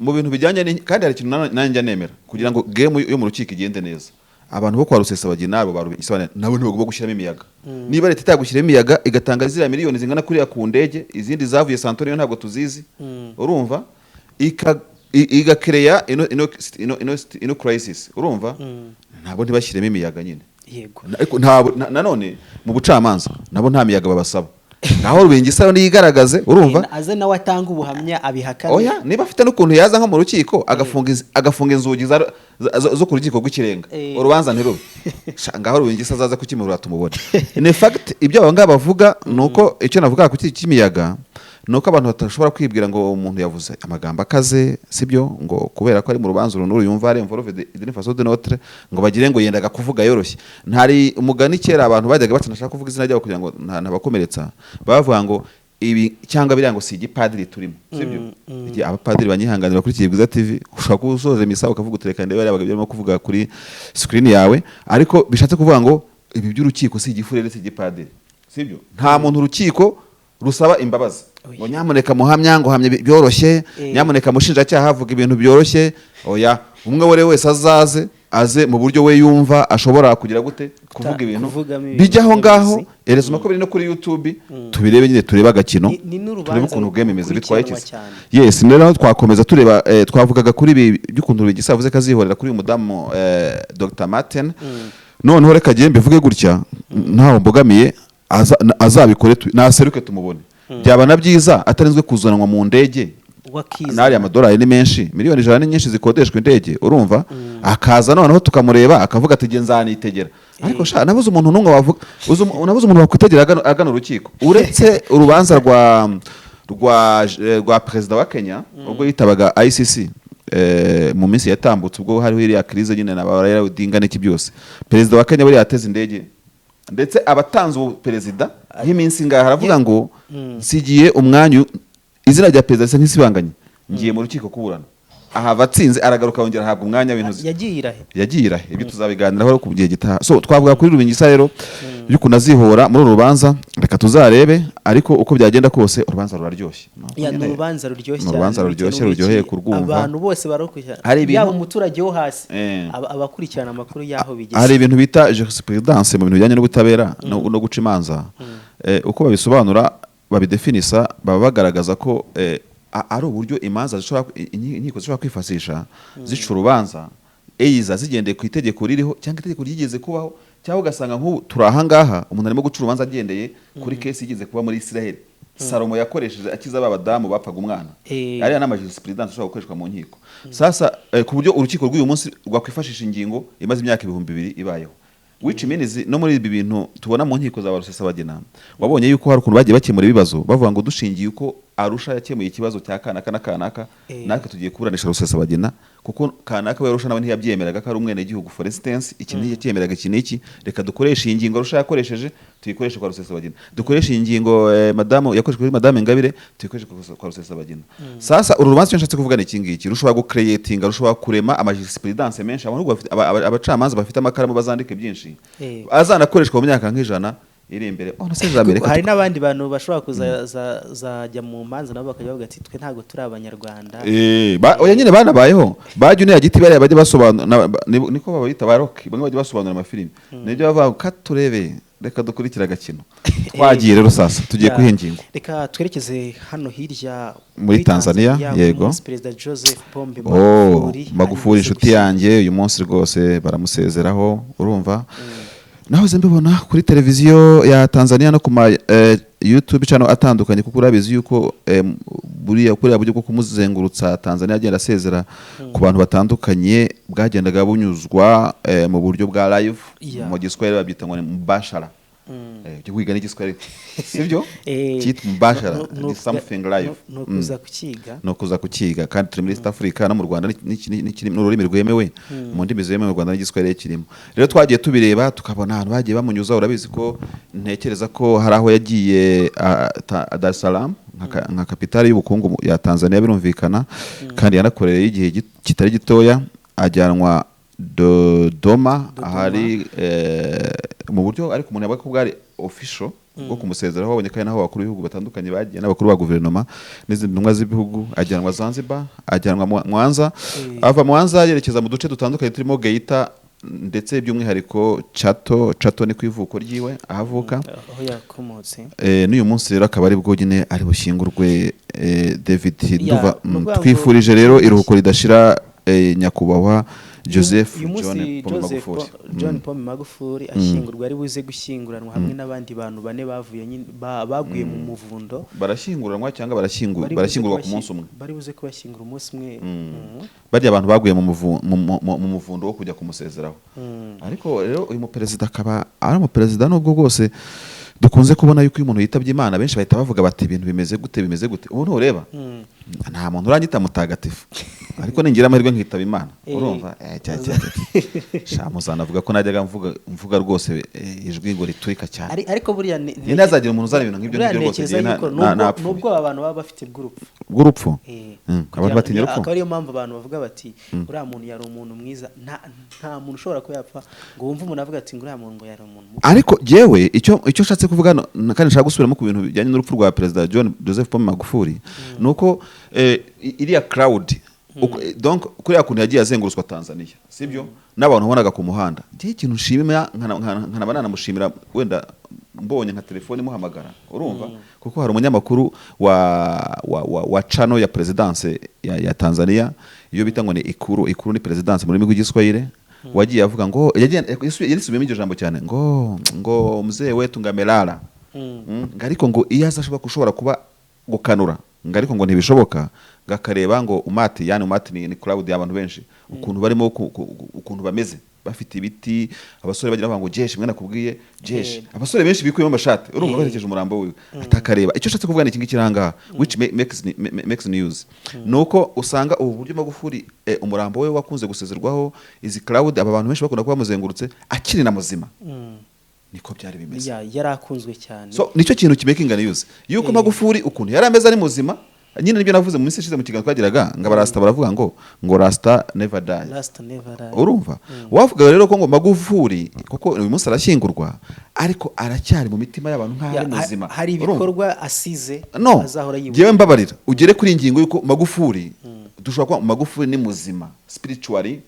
mu bintu bijyanye kandi hari ikintu nanjye njya nemera: kugira ngo game yo mu rukiko igende neza, abantu bo kwa Rusesabagina, abo ba Rubingisa nabo ntibagomba gushyiramo imiyaga. Niba leta itagushyiramo imiyaga, igatanga ziriya miliyoni zingana kuriya ku ndege, izindi zavuye Santonio ntabwo tuzizi, urumva igakereya ino crisis, urumva ntabwo ntibashyiremo imiyaga nyine. Ariko ntabwo nanone mu bucamanza nabo nta miyaga babasaba. Ngaho Rubingisa niyigaragaze, urumva. Aze nawe atanga ubuhamya abihakane. Oya, niba afite n'ukuntu yaza nko mu rukiko agafunga inzugi zo ku rukiko rw'ikirenga, urubanza ntirube. Sha, ngaho Rubingisa azaza kukimurura tumubone. In fact, ibyo aba ngaba bavuga ni uko icyo navuga ku cy'imiyaga ni uko abantu badashobora kwibwira ngo umuntu yavuze amagambo akaze, sibyo, ngo kubera ko ari mu rubanza uru n'uru yumva ari involved d'une façon ou d'une autre, ngo bagire ngo yendaga kuvuga yoroshye. Ntari umugani kera abantu bajyaga baca, ntashaka kuvuga izina ryabo kugira ngo ntabakomeretsa, bavuga ngo ibi cyangwa biriya ngo si igipadiri turimo, sibyo? Igihe abapadiri banyihanganira kuri Bwiza TV, ushobora kuba usoje misa ukavuga uti: "Reka ndebe bariya barimo kuvuga kuri screen yawe." Ariko bishatse kuvuga ngo ibi by'urukiko si igifurere, si igipadiri, sibyo? Nta muntu urukiko rusaba imbabazi Oya. ngo: "Nyamuneka muhamya," ngo "hamya byoroshye." "Nyamuneka mushinjacyaha, avuga ibintu byoroshye." Oya, umwe wari wese azaze, aze mu buryo we yumva ashobora kugira gute kuvuga ibintu kuvugamo ibintu bijya aho ngaho. by'abizi. Erezuma ko biri no kuri YouTube, tubirebe nyine, turebe agakino, Ni n'urubanza turebe ukuntu game imeze, bitwaye rukurikiranwa iki. cyane. Yes, rero aho twakomeza tureba, twavugaga kuri ibi by'ukuntu Rubingisa yavuze ko azihorera kuri uyu mudamu, Dr Martin. Noneho reka agende mbivuge gutya ntaho mbogamiye, azabikore, naseruke tumubone. Byaba na byiza atarinzwe kuzanwa mu ndege. Wakiza. N'ariya amadolari ni menshi, miliyoni 100 ni nyinshi zikodeshwa indege. Urumva akaza noneho tukamureba, akavuga ati: "Nge nzanitegera." Ariko sha, nabuze umuntu n'umwe wavuga, nabuze umuntu wakwitegera agana urukiko, uretse urubanza rwa perezida wa Kenya ubwo yitabaga ICC mu minsi yatambutse, ubwo hariho iriya crise nyine na ba Raila Odinga n'iki byose. Perezida wa Kenya buriya yateze indege, ndetse abatanze ubu perezida nk'iminsi ngaha, aravuga ngo: "Nsigiye umwanya, izina rya perezida risa nk'isibanganye, ngiye mu rukiko kuburana." Ahava atsinze, aragaruka, yongera ahabwa umwanya w'intuzi. Yagiye irahe. Yagiye irahe. Ibyo tuzabiganiraho ku gihe gitaha. So twavuga kuri Rubingisa rero y'ukuntu azihora muri uru rubanza, reka tuzarebe. Ariko uko byagenda kose urubanza ruraryoshye. Ya, ni urubanza ruryoshye Ni urubanza cyane, bitewe ruryoshye, n'uburyo ruryoheye ki kurwumva. Abantu bose barakurikirana, Hari ibintu- yaba umuturage wo hasi, abakurikirana amakuru y'aho bigeze. Hari ibintu bita jurisprudence mu bintu bijyanye n'ubutabera no guca imanza. Uko babisobanura. babidefinisa, baba bagaragaza ko ari uburyo imanza zishobora, inkiko zishobora kwifashisha zica urubanza, either zigendeye ku itegeko ririho cyangwa itegeko ryigeze kubaho, cyangwa ugasanga nk'ubu turi ahangaha, umuntu arimo guca urubanza agendeye kuri case yigeze kuba muri Israel, Salomo yakoresheje akiza ba badamu bapfaga umwana. Ariya ni amajurisprudence ashobora gukoreshwa mu nkiko. Sasa ku buryo urukiko rw'uyu munsi rwakwifashisha ingingo imaze imyaka 2000 ibayeho, which means no muri ibi bintu tubona mu nkiko za Rusesabagina, wabonye yuko hari ukuntu bagiye bakemura ibibazo bavuga ngo dushingiye uko Arusha yakemuye ikibazo cya kanaka na kanaka, natwe tugiye kuburanisha Rusesabagina kuko kanaka we Arusha nawe ntiyabyemeraga ko ari umwenegihugu, for instance, iki ntiyacyemeraga, iki n'iki. Reka dukoreshe iyi ngingo Arusha yakoresheje, tuyikoreshe kwa Rusesabagina. Dukoreshe iyi ngingo madamu yakoreshejwe kuri Madame Ingabire, tuyikoreshe kwa Rusesabagina. Sasa uru rubanza, icyo nshatse kuvuga ni iki ngiki: rushobora gucreatinga, rushobora kurema amajurisprudence menshi. Abantu abacamanza bafite amakaramu bazandike byinshi azanakoreshwa mu myaka nk'100 iri imbere. Oh, nase Kuko reka hari n'abandi bantu bashobora kuzajya mu manza, nabo bakajya bavuga ati: "Twe ntabwo turi Abanyarwanda." Oya nyine banabayeho bajya uniya giti, bariya bajya basobanura niko babayita, ba Rocky, bamwe bajya basobanura amafilimi, nibyo bavuga. Ka turebe, reka dukurikire agakino. Twagiye rero, sasa tugiye kuyiha ingingo. Reka twerekeze hano hirya. Muri Tanzania, uyu yego. munsi Perezida Joseph Pombe Oh, Magufuli Magufuli, ari inshuti yanjye, uyu munsi rwose baramusezeraho. Urumva, nahoze mbibona kuri televiziyo ya Tanzania no ku ma YouTube channel atandukanye, kuko urabizi yuko buriya kuriya buryo bwo kumuzengurutsa Tanzania agenda asezera ku bantu batandukanye bwagendaga bunyuzwa mu buryo bwa live. Mu Giswahili babyita ngo ni mubashara. Ujye wiga n'Igiswahili, sibyo? Cyitwa mubashara, ni something live. Ni ukuza kukiga. Ni ukuza kukiga, kandi turi muri East Africa, no mu Rwanda ni ururimi rwemewe. Mu ndimi zemewe mu Rwanda n'Igiswahili kirimo. Rero twagiye tubireba, tukabona ahantu bagiye bamunyuza. Urabizi ko ntekereza ko hari aho yagiye, Dar es Salaam nka kapitale y'ubukungu ya Tanzania, birumvikana, kandi yanakoreye igihe kitari gitoya, ajyanwa Dodoma, Dodoma. ahari mu buryo, ariko umuntu yavuga ko bwari official bwo kumusezeraho. Babonye kandi naho abakuru b'ibihugu batandukanye bagiye, n'abakuru ba guverinoma n'izindi ntumwa z'ibihugu. Ajyanwa Zanzibar, ajyanwa Mwanza, ava Mwanza yerekeza mu duce dutandukanye turimo Geita, ndetse by'umwihariko Chato. Chato ni ku ivuko ryiwe, aho avuka. Aho yakomotse. N'uyu munsi rero akaba ari bwo nyine ari bushyingurwe, David. Ya, Nduva ni ukuvuga ngo- twifurije rero iruhuko ridashira nyakubahwa Joseph Uyu munsi John Pombe Joseph Magufuli. John Pombe Magufuli ashyingurwa, ari buze gushyinguranwa hamwe n'abandi bantu bane bavuye nyine baguye mu muvundo. Barashyinguranwa cyangwa Bari buze barashyingurwa ku munsi umwe? Bari buze kubashyingura umunsi umwe. Barya abantu baguye mu muvundo wo kujya kumusezeraho. Ariko rero uyu muperezida akaba ari umuperezida, nubwo bwose dukunze kubona yuko iyo umuntu yitabye Imana benshi bahita bavuga bati: "Ibintu bimeze gute, bimeze gute?" Ubu ntureba, nta muntu uranyita mutagatifu, ariko ningira amahirwe nkitaba Imana, urumva, cya cya cya sha muzanavuga ko najyaga mvuga rwose ijwi ngo riturika cyane. Ariko buriya Njye ntazagira umuntu uzana ibintu nk'ibyo buriya ngibyo rwose, ntekereza njye yuko napfuye. nubwo aba bantu baba bafite bw'urupfu. Bw'urupfu. Abantu batinya urupfu. Akaba ariyo mpamvu abantu bavuga bati: "Uriya muntu yari umuntu mwiza." Nta muntu ushobora kuba yapfa ngo wumve umuntu avuga ati ngo uriya muntu ngo yari umuntu mubi. Ariko jewe icyo nshatse kuvuga hano, kandi nshaka gusubiramo ku bintu bijyanye n'urupfu rwa Perezida John Joseph Pombe Magufuli, ni uko iriya crowd, donc kuriya kuntu yagiye azengurutswa Tanzania, sibyo, n'abantu wabonaga ku muhanda, njyewe ikintu nshimira, nkanaba nanamushimira, wenda mbonye nka telefone imuhamagara, urumva, kuko hari umunyamakuru wa channel ya presidence ya Tanzania, iyo bita ngo ni Ikuru. Ikuru ni presidence mu rurimi rw'Igiswahili, wagiye avuga ngo yarisubiyemo iryo jambo cyane ngo "Mzee wetu ngamelala." Ngo ariko ngo iyo aza ashobora ushobora kuba gukanura, ngo ariko ngo ntibishoboka, ngo akareba ngo umati, yani umati ni crowd y'abantu benshi, ukuntu barimo ukuntu bameze, bafite ibiti, abasore bagira bavuga ngo "Jeshi mwe nakubwiye jeshi", abasore benshi bikuyemo amashati, urumva, baherekeje umurambo wiwe, atakareba. Icyo ushatse kuvuga ni iki ngiki ahangaha, which makes news, ni uko usanga ubu buryo Magufuli, umurambo we wakunze gusezerwaho, izi crowd, aba bantu benshi bakunda kuba bamuzengurutse akiri na muzima, niko byari bimeze. Ya, yari akunzwe cyane. So nicyo kintu kimakinga news, yuko Magufuli ukuntu yari ameze ari muzima nyine, nibyo navuze mu minsi ishize mu kiganiro twagiraga, ngo abarasta baravuga ngo "Rasta never die." Rasta never die. Urumva, wavuga rero ko ngo Magufuli kuko uyu munsi arashyingurwa, ariko aracyari mu mitima y'abantu nk'aho Ya, ari muzima. hari Urumva? ibikorwa asize No azahora yibuka. Njyewe mbabarira ugere kuri iyi ngingo yuko Magufuli, dushobora kuba Magufuli ni muzima spiritually,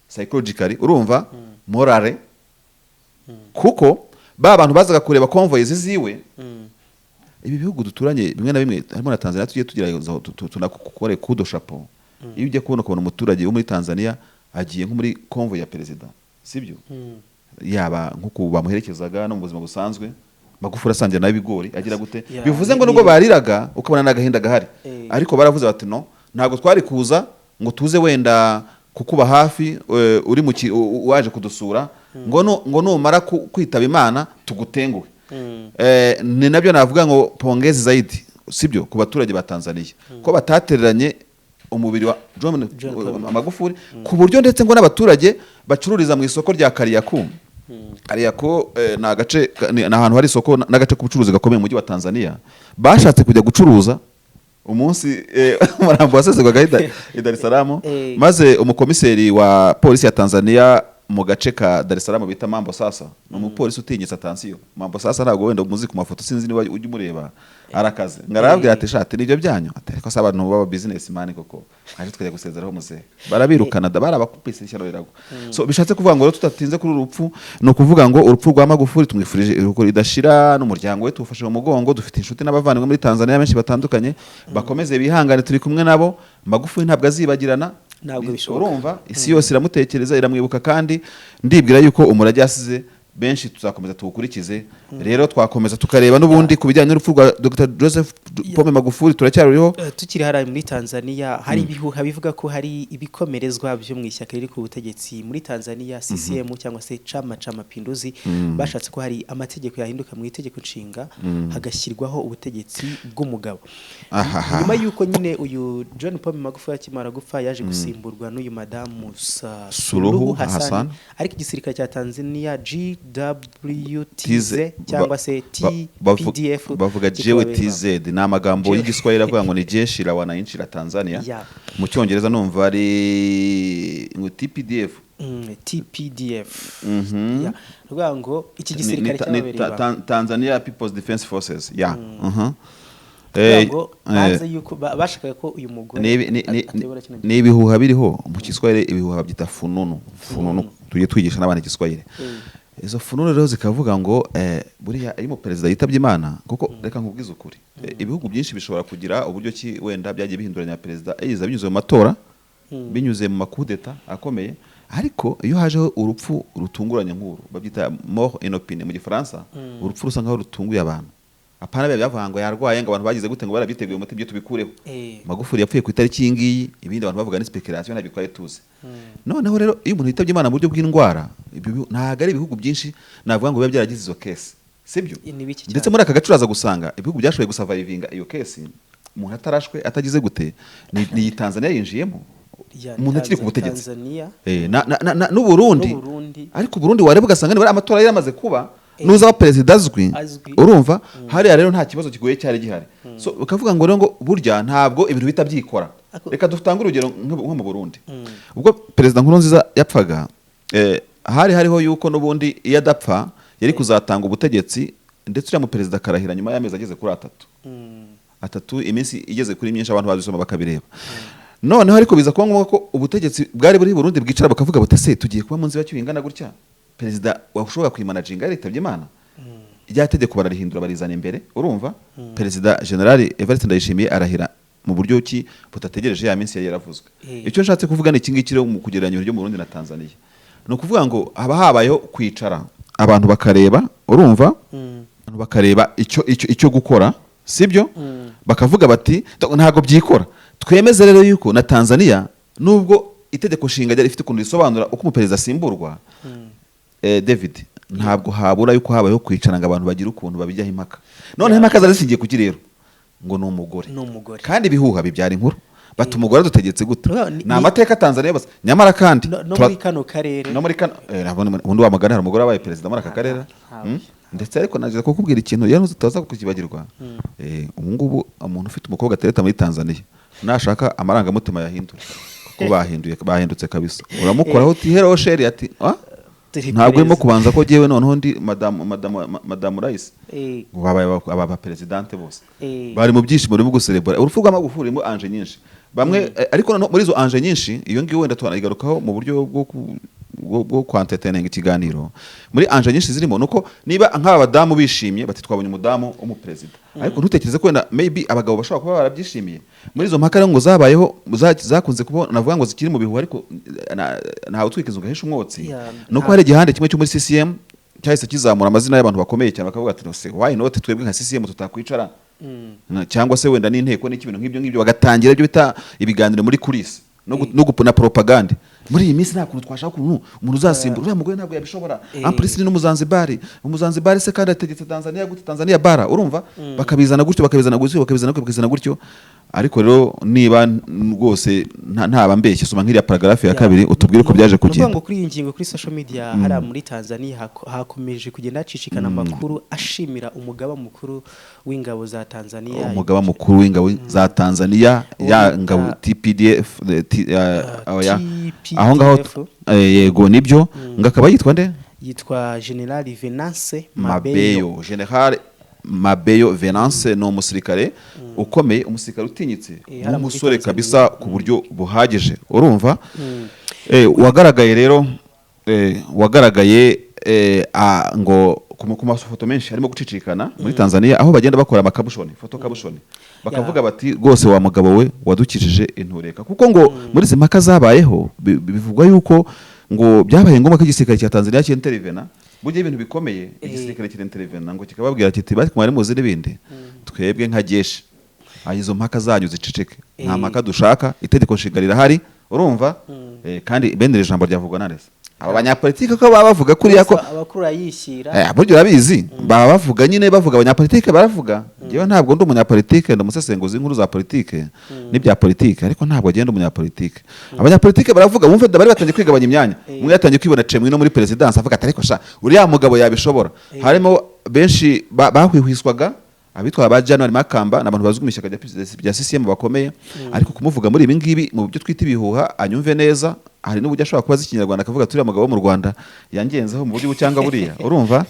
psychologically, urumva, morale, kuko ba bantu bazaga kureba convoys ziwe. Ibi bihugu duturanye bimwe na bimwe, harimo na Tanzania, tugiye tugerageza tunakore kudo chapeau. Iyo ujya kubona, ukabona umuturage wo muri Tanzania agiye nko muri convoy ya perezida, sibyo? Yaba nk'uku bamuherekezaga no mu buzima busanzwe, Magufuli asangira nawe ibigori, agira gute? Bivuze ngo nubwo bariraga, ukabona n'agahinda gahari, ariko baravuze bati: "No, ntabwo twari kuza ngo tuze wenda kukuba hafi, uri mu waje kudusura, ngo numara kwitaba Imana tugutenguhe." Ni nabyo navuga ngo pongezi zaidi, sibyo, ku baturage ba Tanzania ko batatereranye umubiri wa John John Pombe. Magufuli, ku buryo ndetse ngo n'abaturage bacururiza mu isoko rya Kariakoo. Kariakoo ni agace, ni ahantu hari isoko n'agace k'ubucuruzi gakomeye mu mujyi wa Tanzania, bashatse kujya gucuruza umunsi umurambo wasesegwaga i Dar es Salaam, maze umukomiseri wa polisi ya Tanzania mu gace ka Dar es Salaam bita Mambo Sasa, ni umupolisi utinyitse, attention, Mambo Sasa ntabwo wenda umuzi ku mafoto, sinzi niba ujya umureba, arakaze, ngo arababwira ati: "Shati nibyo byanyu?" Ati: "Ariko se abantu baba businessman koko, aje tukajya gusezeraho muzehe, barabirukana da, barabakupise, ishyano riragwa." So bishatse kuvuga ngo rero, tutatinze kuri uru rupfu, ni ukuvuga ngo urupfu rwa Magufuli tumwifurije iruhuko ridashira n'umuryango we, tuwufashe mu mugongo. Dufite inshuti n'abavandimwe muri Tanzania benshi batandukanye, bakomeze bihangane, turi kumwe nabo. Magufuli ntabwo azibagirana. Ntabwo bishoboka. Urumva, isi yose iramutekereza, iramwibuka, kandi ndibwira yuko umurage yasize benshi tuzakomeza tuwukurikize. Rero twakomeza tukareba n'ubundi ku bijyanye n'urupfu rwa Dr Joseph Pombe Magufuli, turacyaruriho. Tukiri hariya muri Tanzania, hari ibihuha bivuga ko hari ibikomerezwa byo mu ishyaka riri ku butegetsi muri Tanzania, CCM cyangwa se Chama cha Mapinduzi, bashatse ko hari amategeko yahinduka mu itegeko nshinga, hagashyirwaho ubutegetsi bw'umugabo. Ahaha. Nyuma y'uko nyine uyu John Pombe Magufuli akimara gupfa, yaje gusimburwa n'uyu madamu Suluhu Hassan. Ariko igisirikare cya Tanzania JWTZ cyangwa se TPDF bavuga kikaba jewe TZ, ni amagambo y'igiswahili avuga ngo ni jeshi la wananchi la Tanzania. Mu cyongereza numva ari ngo TPDF. TPDF. Yeah. Ni ukuvuga ngo iki gisirikare Ni cyababereye ibanga. Tanzania People's Defense Forces, ya. Kuvuga Eh, ngo banze yuko bashakaga ko uyu mugore atayobora kino gihugu. Ni ibihuha biriho. Mu Kiswahili ibihuha babyita fununu. Fununu, tujye twigisha n'abana Igiswahili. Izo fununu rero zikavuga ngo buriya iyo umuperezida yitabye Imana, kuko reka nkubwize ukuri, ibihugu byinshi bishobora kugira uburyo ki wenda byagiye bihinduranya perezida, yiza binyuze mu matora, binyuze mu makudeta akomeye, ariko iyo hajeho urupfu rutunguranye nk'uru, babyita mort inopinée mu Gifaransa, urupfu rusa nkaho rutunguye abantu, apana biba byavuga ngo yarwaye, ngo abantu bagize gute, ngo barabyiteguye, umuti ibyo tubikureho. Magufuli yapfuye ku itariki iyi ngiyi, ibindi abantu bavuga ni speculation, ntabwo twari tuzi. Noneho rero iyo umuntu yitabye Imana mu buryo bw'indwara, ibyo ntabwo ari ibihugu byinshi navuga ngo biba byaragize izo case, sibyo? Ni bike Ndetse cyane. muri aka gace uraza gusanga ibihugu byashoboye gusurvivinga iyo case, umuntu atarashwe, atagize gute, ni iyi Tanzania yinjiyemo, Ya, umuntu akiri ku butegetsi. Tanzania. N'Uburundi. N'Uburundi. Ariko Uburundi wareba ugasanga niba ari amatora yari yamaze kuba, nuza perezida azwi. Azwi. Urumva, hariya rero nta kibazo kigoye cyari gihari. So bakavuga ngo rero ngo burya ntabwo ibintu bihita byikora. Reka dutange urugero nko mu Burundi, ubwo perezida Nkurunziza yapfaga, hari hariho yuko n'ubundi iyo adapfa yari kuzatanga ubutegetsi, ndetse uriya muperezida akarahira nyuma y'amezi ageze kuri 3, 3, iminsi igeze kuri myinshi, abantu babisoma bakabireba. Noneho ariko biza kuba ngombwa ko ubutegetsi bwari buri Burundi bwicara bakavuga buti: "Se tugiye kuba mu nzibacyuho ingana gutya, perezida washobora kuyimanaginga yaritabye Imana?" Rya tegeko bararihindura, barizana imbere. Urumva, perezida General Evariste Ndayishimiye arahira mu buryo ki butategereje ya minsi yari yaravuzwe. Icyo nshatse kuvuga ni iki ngiki rero, mu kugereranya uburyo mu Burundi na Tanzania, ni ukuvuga ngo haba habayeho kwicara abantu bakareba, urumva, abantu bakareba icyo gukora, sibyo? Bakavuga bati: "Ntabwo byikora." Twemeze rero yuko na Tanzania, nubwo itegeko nshinga ryari rifite ukuntu risobanura uko umuperezida asimburwa, David, ntabwo habura yuko habayeho kwicara ngo abantu bagire ukuntu babijyaho impaka. Noneho impaka zari zishingiye kuki rero? Ngo ni umugore. Ni umugore. Kandi ibihuha bibyara inkuru, bati: "Umugore dutegetse gute?" Ni- Ni amateka Tanzania bose. Nyamara kandi No muri kano karere. No muri kano, nabona ubundi wa magana hari umugore wabaye perezida muri aka karere. Ntawe. Ndetse ariko nagize kukubwira ikintu rero tutaza kukibagirwa. Ubu ngubu umuntu ufite umukobwa atereta muri Tanzania, nashaka amarangamutima yahindura, kuko bahinduye, bahindutse kabisa. Uramukoraho uti: "Hello chérie," ati: "Ah, Turi ntabwo urimo perezida." kubanza ko jyewe noneho ndi madamu Rais." Ngo babaye aba presidente bose bari mu byishimo, barimo guserebura urupfu rwa Magufuli, rurimo enjeux nyinshi bamwe, ariko noneho muri izo enjeux nyinshi, iyo ngiyo wenda twanayigarukaho mu buryo bwo bwo kwanteteninga ikiganiro muri anje nyinshi zirimo, nuko niba nk'aba badamu bishimye bati twabonye umudamu w'umuperezida, ariko ntutekereze ko wenda maybe abagabo bashobora kuba barabyishimiye. Muri izo mpaka rero ngo zabayeho, zakunze kuba, navuga ngo zikiri mu bihu, ariko ntawe utwika inzu ngo ahishe umwotsi. Nuko hari igihande kimwe cyo muri CCM cyahise kizamura amazina y'abantu bakomeye cyane, bakavuga ati: "Se why not twebwe nka CCM tutakwicara?" Cyangwa se wenda n'inteko n'iki, ibintu nk'ibyo ngibyo, bagatangira ibyo bita ibiganiro muri coulisses no na propagande. Muri iyi minsi nta kuntu twashaka ukuntu umuntu uzasimbura uriya mugore, ntabwo yabishobora. En plus ni n'Umuzanzibari. Umuzanzibari se kandi ategetse Tanzania gute? Tanzania bara, urumva, bakabizana gutyo, bakabizana gutyo, bakabizana gutyo, bakabizana gutyo. Ariko rero niba rwose ntaba mbeshye, soma nk'iriya paragraphe ya kabiri, utubwire uko byaje Ni ukuvuga kugenda. ngo kuri iyi ngingo, kuri social media hariya muri Tanzania hakomeje kugenda hacicikana amakuru ashimira umugaba mukuru w'ingabo za Tanzania. Umugaba mukuru w'ingabo za Tanzania, Uwo ya ngabo TPDF, oya. TPDF. Aho ngaho, yego, nibyo. Ngo akaba yitwa nde? Yitwa General Venance Mabeyo. Mabeyo, General Mabeyo Venance, ni umusirikare ukomeye, umusirikare utinyitse, Hariya muri w'umusore Tanzania. kabisa ku buryo buhagije, urumva. Wagaragaye rero, wagaragaye, ngo ku mafoto menshi harimo gucicikana muri Tanzania, aho bagenda bakora amakabushoni, foto kabushoni, bakavuga bati: "Rwose wa mugabo we, wadukijije intureka." Kuko ngo muri izi mpaka zabayeho, bivugwa yuko ngo byabaye ngombwa ko igisirikare cya Tanzania cyintervena. Burya ibintu bikomeye, igisirikare kirintervena, ngo kikababwira kiti: "Bari mwari muzi n'ibindi, twebwe nka jeshi, aho izo mpaka zanyu ziceceke, nta mpaka dushaka, itegeko nshinga rirahari." Urumva? Kandi bene iri jambo ryavugwa na neza aba banyapolitike ko baba bavuga kuriya ko Abakuru ayishyira. Burya urabizi, baba bavuga nyine, bavuga, abanyapolitike baravuga. Njyewe ntabwo ndi umunyapolitike, ndi umusesenguzi w'inkuru za politike n'ibya politike, ariko ntabwo agenda umunyapolitike. Abanyapolitike baravuga, wumve, bari batangiye kwigabanya imyanya. Umwe yatangiye kwibona cemwe no muri perezidansi, avuga ati: "Ariko sha, uriya mugabo yabishobora." Harimo benshi bahwihwiswaga, abitwa ba January Makamba, ni abantu bazwi mu ishyaka rya CCM bakomeye, ariko kumuvuga muri ibi ngibi, mu byo twita ibihuha, anyumve neza, hari n'uburyo ashobora kuba azi Ikinyarwanda, akavuga ati: "Uriya mugabo wo mu Rwanda yangenzeho mu buryo ubu cyangwa buriya." Urumva?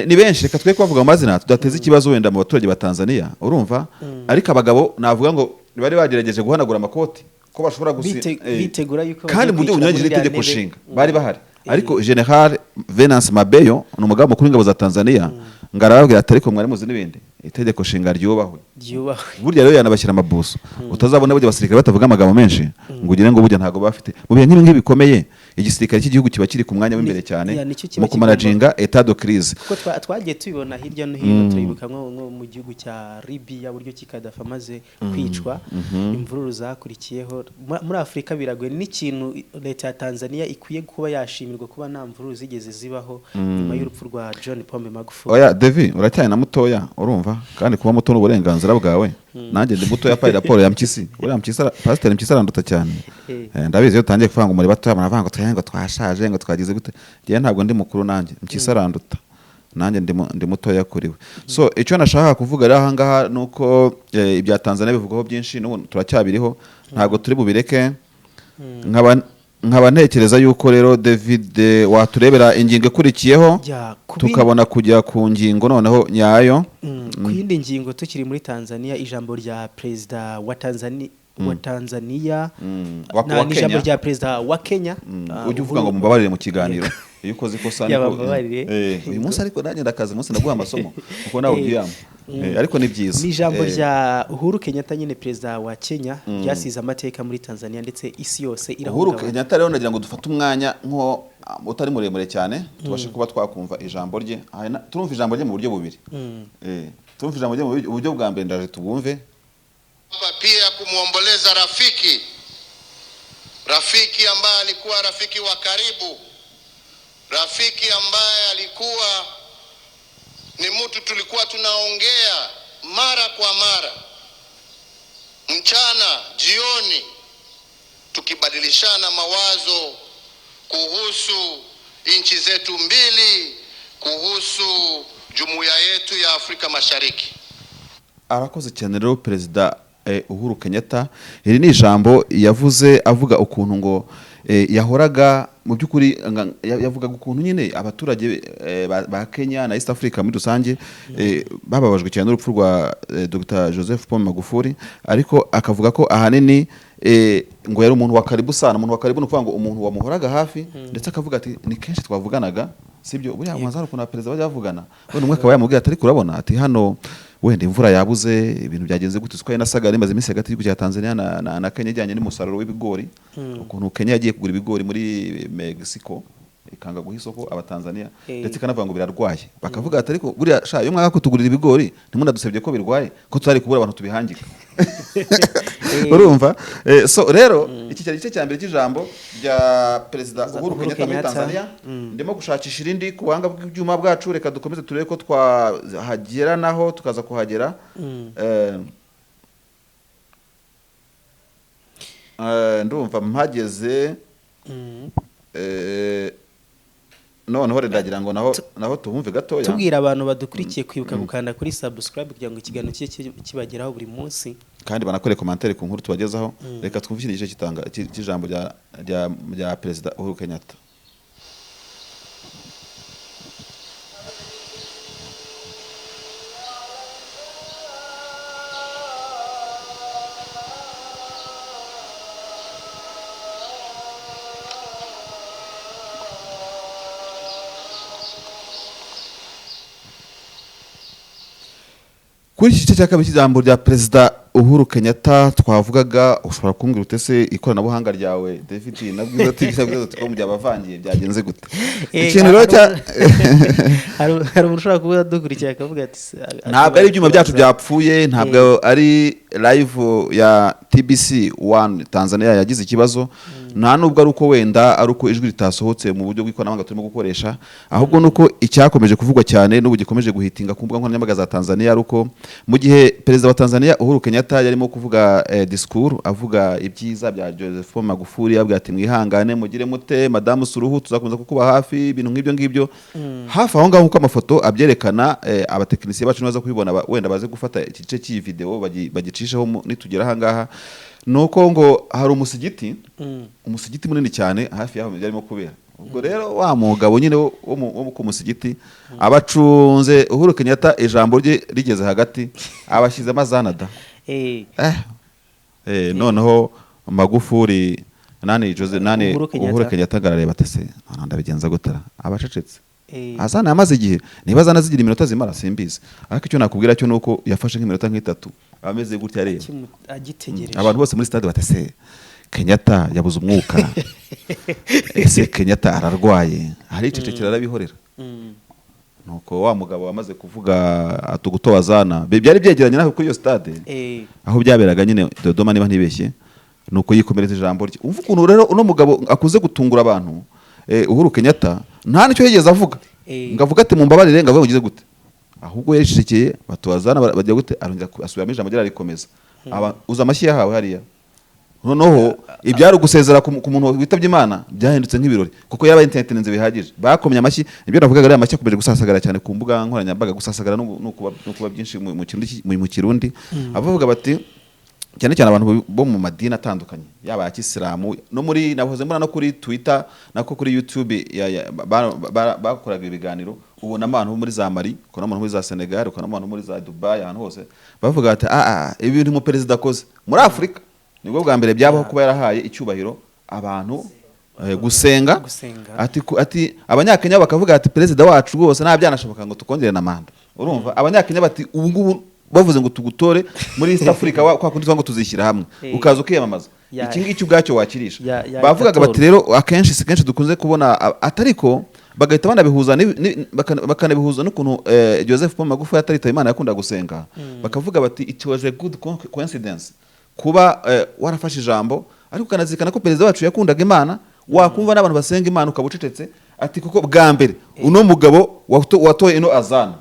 Ni benshi, reka twe kubavuga mu mazina, tudateza ikibazo wenda mu baturage ba Tanzania, urumva. Ariko abagabo navuga ngo bari bagerageje guhanagura amakoti ko bashobora Bitegura yuko kandi bagiye mu buryo kwicara bunyuranyije muri iriya n'itegeko ntebe. nshinga bari bahari. Ariko General Venance Mabeyo ni umugaba mukuru w'ingabo za Tanzania, ngo arababwira ati: "Ariko mwari muzi n'ibindi, itegeko nshinga ryubahwe." Ryubahwe. Burya rero yanabashyira amabuso. Utazabona burya abasirikare batavuga amagambo menshi ngo ugire ngo burya ntabwo bafite. Mu bihe nk'ibi ngibi bikomeye, igisirikare cy'igihugu kiba kiri ku mwanya w'imbere cyane Ya, nicyo kiba mu kumanaginga état de crise. Kuko twagiye tubibona hirya no hino, turibuka nko mu gihugu cya Libya, buryo ki Gaddafi amaze kwicwa, imvururu zakurikiyeho. Muri Afurika biragoye. N'ikintu leta ya Tanzania ikwiye kuba yashimirwa, kuba nta mvururu zigeze zibaho nyuma y'urupfu rwa John Pombe Magufuli. Oya Devi, uracyari na mutoya, urumva, kandi kuba muto ni uburenganzira bwawe. Nanjye ndi mutoya pari raporo ya Mpyisi. Uriya Mpyisi, Pasiteri Mpyisi aranduta cyane. Ndabizi, iyo utangiye kuvuga ngo muri batoya, muravuga ngo twe ngo twashaje, ngo twagize gute. Njyewe ntabwo ndi mukuru, nanjye Mpyisi aranduta, nanjye ndi mutoya kuri we. So icyo nashakaga kuvuga rero aha ngaha ni uko ibya Tanzania bivugwaho byinshi, n'ubu turacyabiriho, ntabwo turi bubireke. Nkaba ntekereza yuko rero, David, waturebera ingingo ikurikiyeho, Ya, tukabona kujya ku ngingo noneho nyayo. Ku yindi ngingo, tukiri muri Tanzania, ijambo rya perezida wa Tanzania Wa ni ijambo Kenya. rya perezida wa Kenya, Ujye uvuga ngo Uhuru- mubabarire mu kiganiro iyo ukoze ikosa. Ya, bambabarire. Uyu munsi ariko nanjye ndakaza, umunsi ndaguha amasomo kuko nawe ubyiyama. Ariko ni byiza. Ni ijambo rya Uhuru Kenyatta nyine, perezida wa Kenya, ryasize amateka muri Tanzania ndetse isi yose Uhuru irahungabana. Kenyatta rero, nagira ngo dufate umwanya nko utari muremure cyane, tubashe kuba twakumva ijambo rye. Turumva ijambo rye mu buryo bubiri. Turumva ijambo rye mu buryo bwa mbere, ndaje tubwumve. Hapa pia kumwomboleza rafiki, rafiki ambaye alikuwa rafiki wa karibu, rafiki ambaye alikuwa ni mtu tulikuwa tunaongea mara kwa mara, mchana, jioni, tukibadilishana mawazo kuhusu nchi zetu mbili, kuhusu jumuiya yetu ya Afrika Mashariki. Arakoze cyane rero Perezida Uhuru Kenyatta. Iri ni ijambo yavuze avuga ukuntu ngo yahoraga mu by'ukuri yavugaga ukuntu nyine abaturage ba Kenya na East Africa muri rusange bababajwe cyane n'urupfu rwa Dr Joseph Paul Magufuli, ariko akavuga ko ahanini Ngo yari umuntu wa karibu sana. Umuntu wa karibu ni ukuvuga ngo umuntu wamuhoraga hafi, ndetse akavuga ati ni kenshi twavuganaga, sibyo? Buriya muhanzi hari ukuntu abaperezida bajya bavugana, wenda umwe akaba yamubwira ati ariko urabona, ati hano wenda imvura yabuze, ibintu byagenze gute, siko nasaga rimaze iminsi hagati y'igihugu cya Tanzania na Kenya ijyanye n'umusaruro w'ibigori, ukuntu Kenya yagiye kugura ibigori muri Mexico ikanga guha isoko abatanzania, ndetse ikanavuga ngo birarwaye. Bakavuga ati ariko buriya sha, iyo mwaka kutugurira ibigori ntimunadusebye ko birwaye, ko tutari kubura abantu tubihangika. Urumva? So rero iki cyari igice cya mbere cy'ijambo rya Perezida Uhuru Uhuru Kenyatta muri Kenyatta. Tanzania. Ndimo gushakisha irindi ku buhanga bw'ibyuma bwacu. Reka dukomeze turebe ko twahagera naho tukaza kuhagera. Ndumva mpageze. Noneho rero ndagira ngo naho tuhumve gatoya. Tubwira abantu badukurikiye kwibuka gukanda kuri subscribe kugira ngo ikiganiro kijye kibageraho buri munsi. Kandi banakore commentaire ku nkuru tubagezaho. Reka twumve ikindi gice cy'ijambo rya Perezida Uhuru Kenyatta. Kuri iki gice cya kabiri cy'ijambo rya Perezida Uhuru Kenyatta twavugaga, ushobora kumbwira ute se ikoranabuhanga ryawe, David, na Bwiza TV na Bwiza.com byabavangiye, byagenze gute? Ikintu rero cya Hari umuntu ushobora kuba adukurikiye akavuga ati Ntabwo ari ibyuma byacu byapfuye, ntabwo ari live ya TBC 1 Tanzania yagize ikibazo, nta nubwo ari uko wenda ari uko ijwi ritasohotse mu buryo bw'ikoranabuhanga turimo gukoresha, ahubwo nuko icyakomeje kuvugwa cyane n'ubu gikomeje guhitinga ku mbuga nkoranyambaga za Tanzania ari uko mu gihe Perezida wa Tanzania Uhuru Kenyatta yarimo kuvuga discours, avuga ibyiza bya Joseph Magufuli, avuga ati mwihangane, mugire mute, Madamu Suluhu tuzakomeza kukuba hafi, ibintu nk'ibyo ngibyo. Hafi aho ngaho, nk'uko amafoto abyerekana, abatekinisiye bacu nibaza kubibona, wenda baze gufata iki gice cy'iyi video bagicisheho nitugera aha ngaha, ni uko ngo hari umusigiti munini cyane hafi y'aho byarimo kubera. Ubwo rero wa mugabo nyine wo ku musigiti abacunze Uhuru Kenyatta, ijambo rye rigeze hagati abashyizemo azanada. Noneho Magufuli nani Jose nani Uhuru Kenyatta. Uhuru Kenyatta arareba ati se none ndabigenza gutara abacecetse. Azana yamaze igihe, niba azana zigira iminota zimara simbizi, ariko icyo nakubwira cyo nuko yafashe nk'iminota nk'itatu ameze gutya areba Agitegereje. Abantu bose muri stade batese Kenyatta yabuze umwuka, ese Kenyatta ararwaye? Aricecekera, arabihorera. Nuko wa mugabo wamaze kuvuga atugutobazana, byari byegeranye naho kuri iyo stade aho byaberaga nyine Dodoma niba ntibeshye, nuko yikomereza ijambo rye. Umva ukuntu rero uno mugabo akuze gutungura abantu, Uhuru Kenyatta nta nicyo yigeze avuga ngo avuge ati mumbabarire, ngo avuge ngo ugize gute, ahubwo yaricecekeye batubazana bajya gute, arongera asubiramo ijambo rye ararikomeza. Uza amashyi yahawe hariya. Noneho ibyari ugusezera ku muntu witabye Imana byahindutse nk'ibirori, kuko yaba entertainment bihagije, bakomye amashyi. Nibyo navugaga, ariya amashyi akomeje gusasagara cyane ku mbuga nkoranyambaga, gusasagara no kuba byinshi mu Kirundi. Abavuga bati cyane cyane abantu bo mu madini atandukanye, yaba aya kisilamu no muri, nahoze mbona no kuri Twitter nako kuri YouTube bakoraga ibiganiro, ubona abantu bo muri za Mali, ukabona abantu muri za Senegal, ukabona abantu muri za Dubai, ahantu hose bavuga bati ah ah, ibintu mu perezida akoze muri Afurika nibwo bwa mbere byabaho, kuba yarahaye icyubahiro abantu gusenga. Gusenga. Ati abanyakenya bakavuga ati perezida wacu rwose nta byanashoboka ngo tukongere na manda. Urumva abanyakenya bati ubu ngubu bavuze ngo tugutore muri East Africa, kwa kundi tuvuga ngo tuzishyira hamwe, ukaza ukiyamamaza, iki ngiki ubwacyo wakirisha. Bavugaga bati itatorwa. rero akenshi si kenshi dukunze kubona atariko bagahita banabihuza bakanabihuza n'ukuntu Joseph Paul Magufuli ataritaba Imana yakunda gusenga. Bakavuga bati it was a good coincidence kuba warafashe ijambo ariko ukanazirikana ko perezida wacu yakundaga Imana, wakumva n'abantu basenga Imana ukaba ucecetse, ati kuko bwa mbere uno mugabo watoye ino azana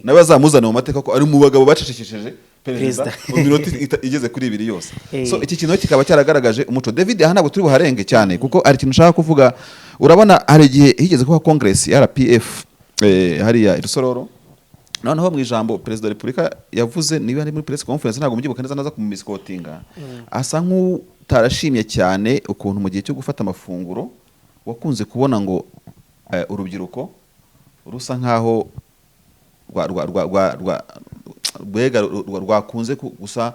nawe azamuzane mu mateka ko ari mu bagabo bacecekesheje perezida Perezida. mu minota igeze kuri ibiri yose. So iki kintu kikaba cyaragaragaje umuco. David, aha ntabwo turi buharenge cyane kuko hari ikintu ushaka kuvuga. Urabona hari igihe higeze kuba congress ya RPF hariya i Rusororo. Noneho mu ijambo Perezida wa Repubulika yavuze, niba ari muri press conference ntabwo mubyibuka neza, naza kumumisikotinga, asa nk'utarashimye cyane ukuntu mu gihe cyo gufata amafunguro wakunze kubona ngo urubyiruko rusa nkaho rwa rwa rwa rwa rwa rwega rwakunze gusa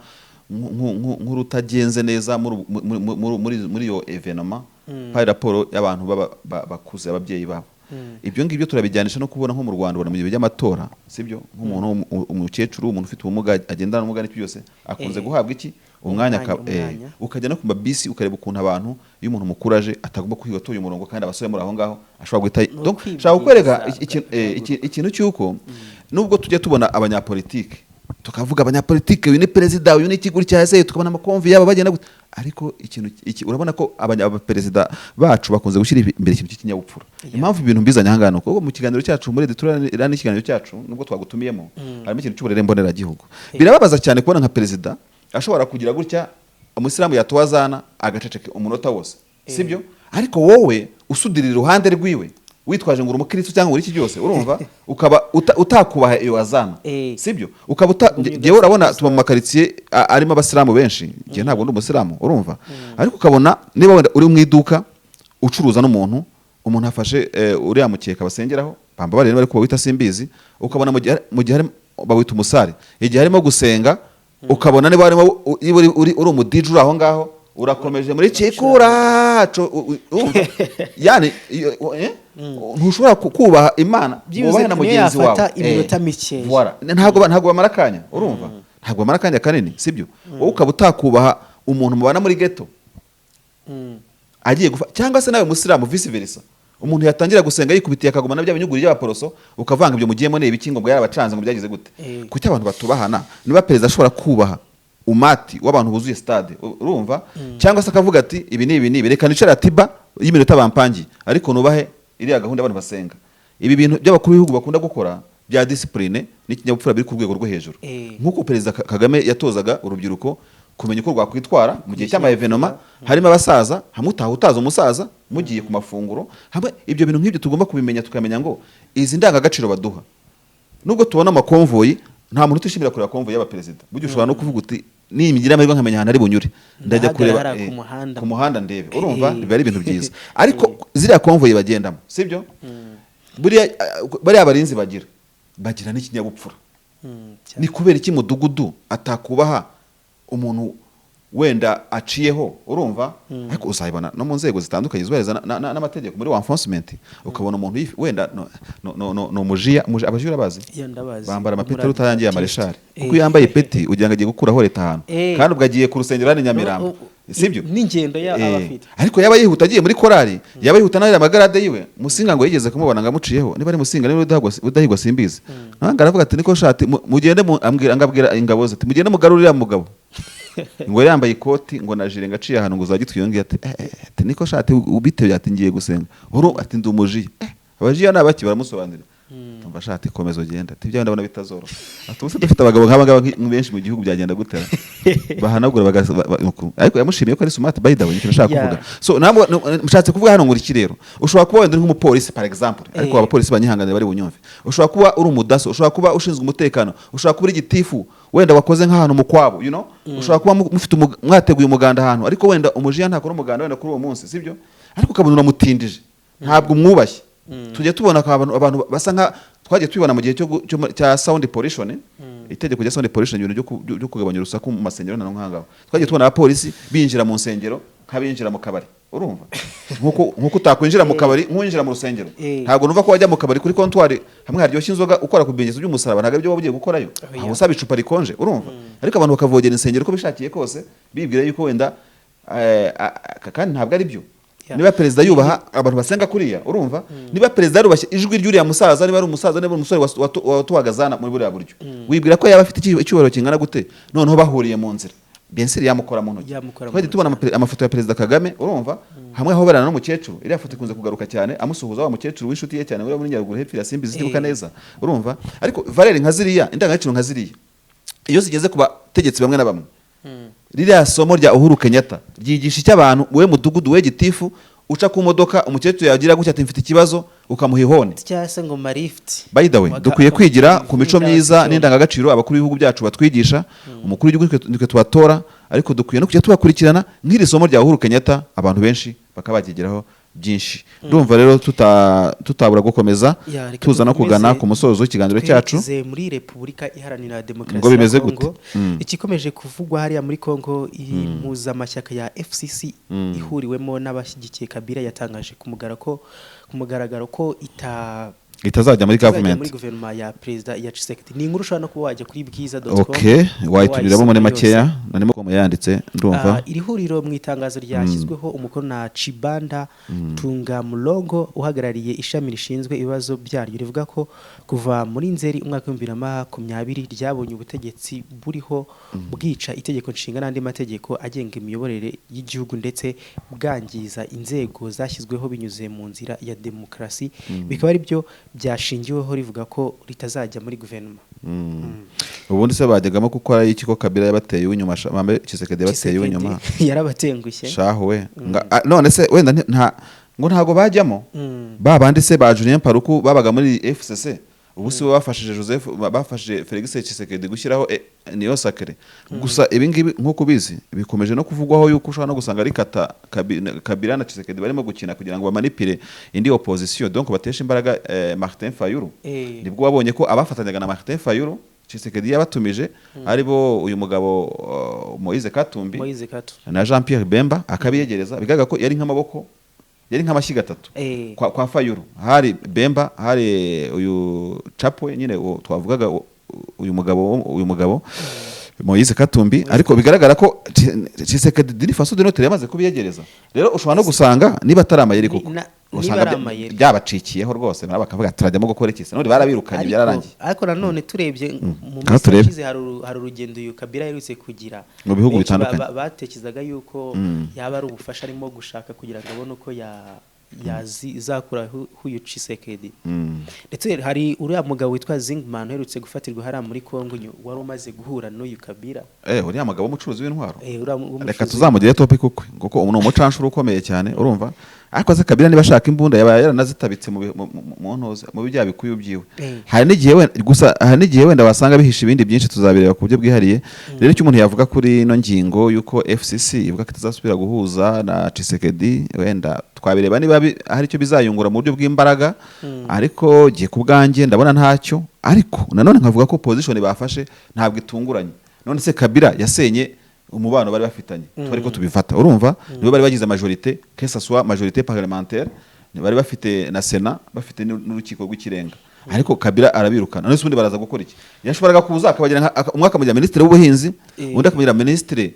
nk'urutagenze neza muri iyo événement par rapport y'abantu bakuze, ababyeyi babo. Ibyo ngibyo turabijyanisha no kubona nko mu Rwanda, ubona mu gihe by'amatora, sibyo, nk'umuntu umukecuru, umuntu ufite ubumuga, agendana n'ubumuga n'icyo byose, akunze guhabwa iki? Umwanya. Umwanya. Ukajya no ku mabisi, ukareba ukuntu abantu, iyo umuntu mukuru aje atagomba kwiga atoye umurongo, kandi abasore muri aho ngaho ashobora guhita. Ni Donc, ukwibwiriza, nshaka kukwereka ikintu cy'uko nubwo tujya tubona abanyapolitike, tukavuga abanyapolitike, uyu ni perezida, uyu ni ikiguri cya ese, tukabona amakonvi yabo bagenda gute, ariko ikintu iki urabona ko abaperezida bacu bakunze gushyira imbere ikintu cy'ikinyabupfura. Impamvu ibintu mbizanye ahangaha ni uko mu kiganiro cyacu muri editorial n'ikiganiro cyacu, nubwo twagutumiyemo, harimo ikintu cy'uburere mboneragihugu. Birababaza cyane kubona nka perezida ashobora kugira gutya, umusilamu yatowa azana agaceceka umunota wose, sibyo, ariko wowe usudirira iruhande rwiwe witwaje ngo uri umukristo cyangwa uri iki byose, urumva, ukaba utakubaha iyo azana, sibyo, ukaba uta Ugumye njyewe urabona ugasakuza. tuba mu makaritsiye arimo abasilamu benshi. Njye ntabwo ndi umusilamu, urumva, ariko ukabona niba wenda uri mu iduka ucuruza n'umuntu, umuntu afashe uriya mukeka basengeraho, bambabarire niba ariko bawita simbizi, ukabona mu gihe bawita umusare, igihe arimo gusenga, ukabona niba harimo niba uri umudije uri aho ngaho, urakomeje muri kikura urumva? Yani iyo, ntushobora kubaha Imana, Byibuze wubahe na niyo mugenzi wawe. yafata iminota mikeya. Voilà. Ntabwo bamara akanya, urumva, ntabwo bamara akanya kanini, sibyo? Wowe ukaba utakubaha umuntu mubana muri ghetto agiye gufa, cyangwa se nawe musilamu vice versa, umuntu yatangira gusenga yikubitiye akaguma na bya binyuguri by'abaporoso, ukavanga ibyo mugiyemo ni ibiki, ngo yarabacanze, ngo byagize gute? Kuki abantu batubahana? Niba perezida ashobora kubaha umati w'abantu buzuye stade, urumva, cyangwa se akavuga ati ibi ni ibi ni ibi, reka nicare atiba y'iminota bampangiye, ariko nubahe iriya gahunda y'abantu basenga. Ibi bintu by'abakuru b'ibihugu bakunda gukora bya discipline n'ikinyabupfura biri ku rwego rwo hejuru, nk'uko perezida Kagame yatozaga urubyiruko kumenya uko rwakwitwara mu gihe cy'ama événements harimo abasaza, hamwe utaha utaza umusaza mugiye ku mafunguro hamwe. Ibyo bintu nk'ibyo tugomba kubimenya, tukamenya ngo izi ndangagaciro baduha, nubwo tubona amakonvoyi, nta muntu utishimira kureba konvoyi y'abaperezida. Burya ushobora no kuvuga uti nigira amahirwe nkamenya ahantu ari bunyure, ndajya Ndahagarara kureba hariya ku muhanda. ku muhanda ndebe, urumva, biba ari ibintu byiza. Ariko ziriya konvoyi bagendamo, sibyo, buriya bariya barinzi bagira n'ikinyabupfura. Cyane. Ni kubera iki mudugudu atakubaha umuntu wenda aciyeho, urumva? Ariko uzayibona no mu nzego zitandukanye zubahiriza n'amategeko muri wa enforcement, ukabona umuntu wenda no mujiya abajiya urabazi? Iyo ndabazi. Bambara amapeti Muri utayangiye Adventiste. amareshari, kuko iyo yambaye ipeti ugira ngo agiye gukuraho leta ahantu, kandi ubwo agiye ku rusengero hano i Nyamirambo, sibyo? N'ingendo ya aba afite. Ariko yaba yihuta agiye muri korali, yaba yihuta n'ariya magarade yiwe. Musinga ngo yigeze kumubona ngo amuciyeho, niba ari Musinga, niba Udahigwa simbizi. Nanga aravuga ati niko shati mugende ambwira, ngabwira ingabo ze ati mugende mugarurire mugabo, ngo yari yambaye ikoti ngo na gilet, ngo aciye ahantu ngo uzajya ati ati niko shati ubitebye, ati ngiye gusenga uru, ati ndi umujiya. Abajiya ni abaki? Baramusobanurira. Tumva shati, komeza ugenda, ati ibyawe ndabona bitazoroha, ati ubuse dufite abagabo nk'aba ngaba benshi mu gihugu byagenda gutera bahanagura ariko yamushimiye ko ari smart, by the way, nicyo nashaka kuvuga. So ntabwo nshatse kuvuga hano ngo iki rero, ushobora kuba wenda uri nk'umupolisi par exemple, ariko abapolisi banyihanganira bari bunyumve, ushobora kuba uri umudaso, ushobora kuba ushinzwe umutekano, ushobora kuba uri gitifu wenda wakoze nk'ahantu mu kwabo, ushobora kuba mufite mwateguye umuganda ahantu, ariko wenda umujiya ntakora umuganda wenda kuri uwo munsi, sibyo, ariko ukabona uramutindije, ntabwo umwubashye. Tujya tubona abantu basa nka twagiye tubibona mu gihe cya sound pollution, itegeko rya sound pollution, ibintu byo kugabanya urusaku mu masengero na nk'aho twagiye tubona abapolisi binjira mu nsengero nk'abinjira mu kabari, urumva, nkuko utakwinjira mu kabari nk'uwinjira mu rusengero. Ntabwo numva ko wajya mu kabari kuri comptoir hamwe haryoshye inzoga, ukora ku bimenyetso by'umusaraba, ntabwo aribyo waba ugiye gukorayo. Oya. Aho usaba icupa rikonje, urumva, ariko abantu bakavogera insengero uko bishakiye kose, bibwira yuko wenda kandi ntabwo ari byo. Niba perezida yubaha abantu basenga kuriya, urumva, niba perezida yarubashye ijwi ry'uriya musaza, niba ari umusaza, niba ari umusore watuwaga zana muri buriya buryo, wibwira ko yaba afite icyubahiro kingana gute noneho bahuriye mu nzira? Bien sûr yamukora mu ntoki. Yamukora mu Twajya ntoki. tubona amafoto ya perezida Kagame, urumva, hamwe ahoberana n'umukecuru. Iriya foto ikunze kugaruka cyane, amusuhuza wa mukecuru w'inshuti ye cyane uri muri Nyaruguru hepfo ya Simbi zitibuka neza, urumva. Ariko valeur nka ziriya, indangagaciro nka ziriya, iyo zigeze ku bategetsi bamwe na bamwe, ririya somo rya Uhuru Kenyatta ryigisha icyo abantu? We mudugudu, we gitifu uca ku modoka, umukecuru yagira gutya ati mfite ikibazo, ukamuha ihoni. Cyangwa se ngo marifuti. By the way, dukwiye kwigira ku mico myiza n'indangagaciro abakuru b'ibihugu byacu batwigisha. Umukuru w'igihugu nitwe tubatora, ariko dukwiye no kujya tubakurikirana, nk'iri somo rya Uhuru Kenyatta abantu benshi bakaba bakigeraho. byinshi. Ndumva rero tutabura gukomeza, Ya, reka tuza no kugana dukomeze ku musozo w'ikiganiro cyacu. twerekeze muri Repubulika Iharanira Demokarasi Ngo bimeze ya Kongo. gute? Ikikomeje kuvugwa hariya muri Kongo, impuzamashyaka ya FCC ihuriwemo n'abashyigikiye Kabila yatangaje ku mugaragaro ko ita itazajya muri itazajya government, muri guverinoma ya perezida ya Tshisekedi. Ni inkuru ushobora no kuba wajya kuri bwiza.com. Okay, wayituriramo muri wayisoma makeya. yose. Narimo yanditse, ndumva. Ah, iri huriro mu itangazo ryashyizweho umukono na Chibanda Tungamulongo uhagarariye ishami rishinzwe ibibazo byaryo, rivuga ko kuva muri Nzeri umwaka wa 2020 ryabonye ubutegetsi buriho bwica itegeko nshinga n'andi mategeko agenga imiyoborere y'igihugu, ndetse bwangiza inzego zashyizweho binyuze mu nzira ya demokarasi, bikaba ari byo byashingiweho rivuga ko ritazajya muri guverinoma. Ubundi se bajyagamo kuko ari iki ko Kabila yabateye uw'inyuma, bambe Tshisekedi yabateye uw'inyuma? Tshisekedi yarabatengushye. Shahu we. None se wenda nta ngo ntago bajyamo? Ba bandi se ba Julien Paluku babaga muri FCC, ubu si bo bafashije Joseph, bafashije Felix Tshisekedi gushyiraho Union Sacrée? Gusa ibi ngibi, nk'uko ubizi, bikomeje no kuvugwaho yuko ushobora no gusanga ari kata Kabila na Tshisekedi barimo gukina kugira ngo bamanipire indi opposition, donc bateshe imbaraga Martin Fayulu. Nibwo wabonye ko abafatanyaga na Martin Fayulu Tshisekedi yabatumije, ari bo uyu mugabo Moise Katumbi Moise Katumbi na Jean Pierre Bemba, akabiyegereza. Bigaragara ko yari nk'amaboko, yari nk'amashyiga atatu kwa Fayulu. Hari Bemba, hari uyu Chapo nyine, uwo twavugaga, uyu mugabo Moise Katumbi. Ariko bigaragara ko Tshisekedi d'une façon d'une autre yamaze kubiyegereza. Rero ushobora no gusanga niba atari amayeri koko, Niba usanga ari amayeri. byabacikiyeho rwose, nabo bakavuga turajyamo gukora iki se? None barabirukanye, byararangiye. Ariko nanone turebye mu Ngaho minsi turebe. yashize, hari urugendo uyu Kabila aherutse kugira mu bihugu Benshi bitandukanye. Batekerezaga yuko yaba ari ubufasha arimo gushaka kugira ngo abone uko yazakura huyu Tshisekedi. Ndetse hari uriya mugabo witwa Zingman uherutse gufatirwa hariya muri Kongo, wari umaze guhura n'uyu Kabila. Uriya mugabo w'umucuruzi w'intwaro? Uriya w'umucuruzi. Reka tuzamugire topic ukwe, kuko ubu ni umucanshuro ukomeye cyane, urumva. Ariko se Kabila niba ashaka imbunda yaba yaranazitabitse mu bi- mu- mu- mu ntuze mu bya bikuyu byiwe. Hari n'igihe wenda gusa, hari n'igihe wenda wasanga bihishe ibindi byinshi, tuzabireba ku buryo bwihariye. Rero icyo umuntu yavuga kuri ino ngingo y'uko FCC ivuga ko itazasubira guhuza na Tshisekedi, wenda twabireba niba hari icyo bizayungura mu buryo bw'imbaraga, ariko giye ku bwanjye ndabona ntacyo. Ariko nanone nkavuga ko position bafashe ntabwo itunguranye. None se Kabila yasenye umubano bari bafitanye, twari ko tubifata, urumva nibo bari bagize majorité, que ça soit majorité parlementaire bari bafite na sena, bafite n'urukiko rw'ikirenga, ariko Kabila arabirukana. None se ubundi baraza gukora iki? Yashoboraga kuza akabagira umwe akamugira minisitiri w'ubuhinzi, undi akamugira minisitiri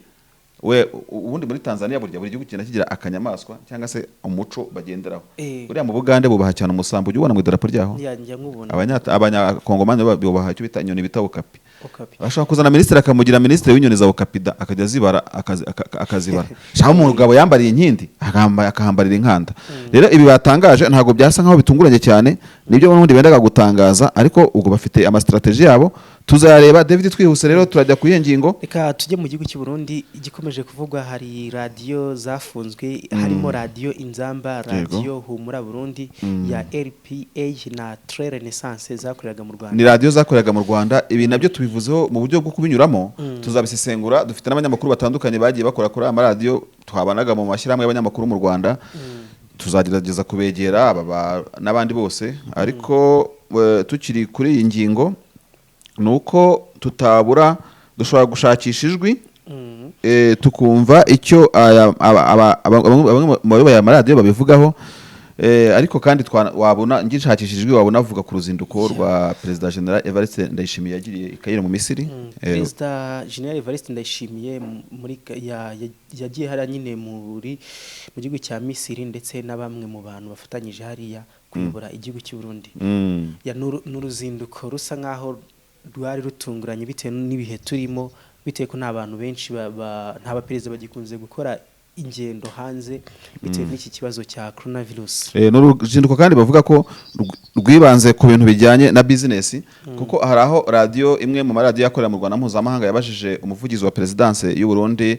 we. Ubundi muri Tanzania burya buri gihugu kigenda kigira akanyamaswa cyangwa se umuco bagenderaho. Buriya mu Bugande bubaha cyane umusambi, ujya ubona mu idarapo ryaho. Njya nkubona. Abanyakongomani bubaha icyo bita inyoni bita okapi. Okapi. Bashobora kuzana minisitiri akamugira minisitiri w'inyoni za okapida, akajya azibara, akazibara. Shaka umugabo yambariye inkindi, akahambarira inkanda. Rero ibi batangaje ntabwo byasa nkaho bitunguranye cyane, nibyo n'ubundi bendaga gutangaza, ariko ubwo bafite amastrategy yabo, tuzayareba. David, twihuse rero turajya ku iyihe ngingo? Reka tujye mu gihugu cy'u Burundi. Igikomeje kuvugwa, hari radiyo zafunzwe, harimo Radiyo Inzamba, Radiyo Humura Burundi ya RPA na Tre Renaissance zakoreraga mu Rwanda. Ni radiyo zakoreraga mu Rwanda. Ibi nabyo tubivuzeho mu buryo bwo kubinyuramo, tuzabisesengura. Dufite n'abanyamakuru batandukanye bagiye bakora kuri aya maradiyo twabanaga mu mashyirahamwe y'abanyamakuru mu Rwanda. Tuzagerageza kubegera aba n'abandi bose. Ariko tukiri kuri iyi ngingo, ni uko tutabura, dushobora gushakisha ijwi, tukumva icyo bamwe mu bayoboye aya maradiyo babivugaho. Ariko kandi wabona ngishakishije ijwi, wabona avuga ku ruzinduko rwa Perezida General Evariste Ndayishimiye yagiriye i Cairo mu Misiri. Perezida General Evariste Ndayishimiye muri yagiye hariya nyine mu gihugu cya Misiri, ndetse na bamwe mu bantu bafatanyije hariya kuyobora igihugu cy'u Burundi. N'uruzinduko rusa nkaho rwari rutunguranye bitewe n'ibihe turimo, bitewe ko nta bantu benshi nta baperezida bagikunze gukora ingendo hanze bitewe n'iki kibazo cya coronavirus. Ni uruzinduko kandi bavuga ko rwibanze ku bintu bijyanye na business, kuko hari aho radiyo imwe mu maradiyo yakorera mu Rwanda mpuzamahanga yabajije umuvugizi wa perezidanse y'u Burundi,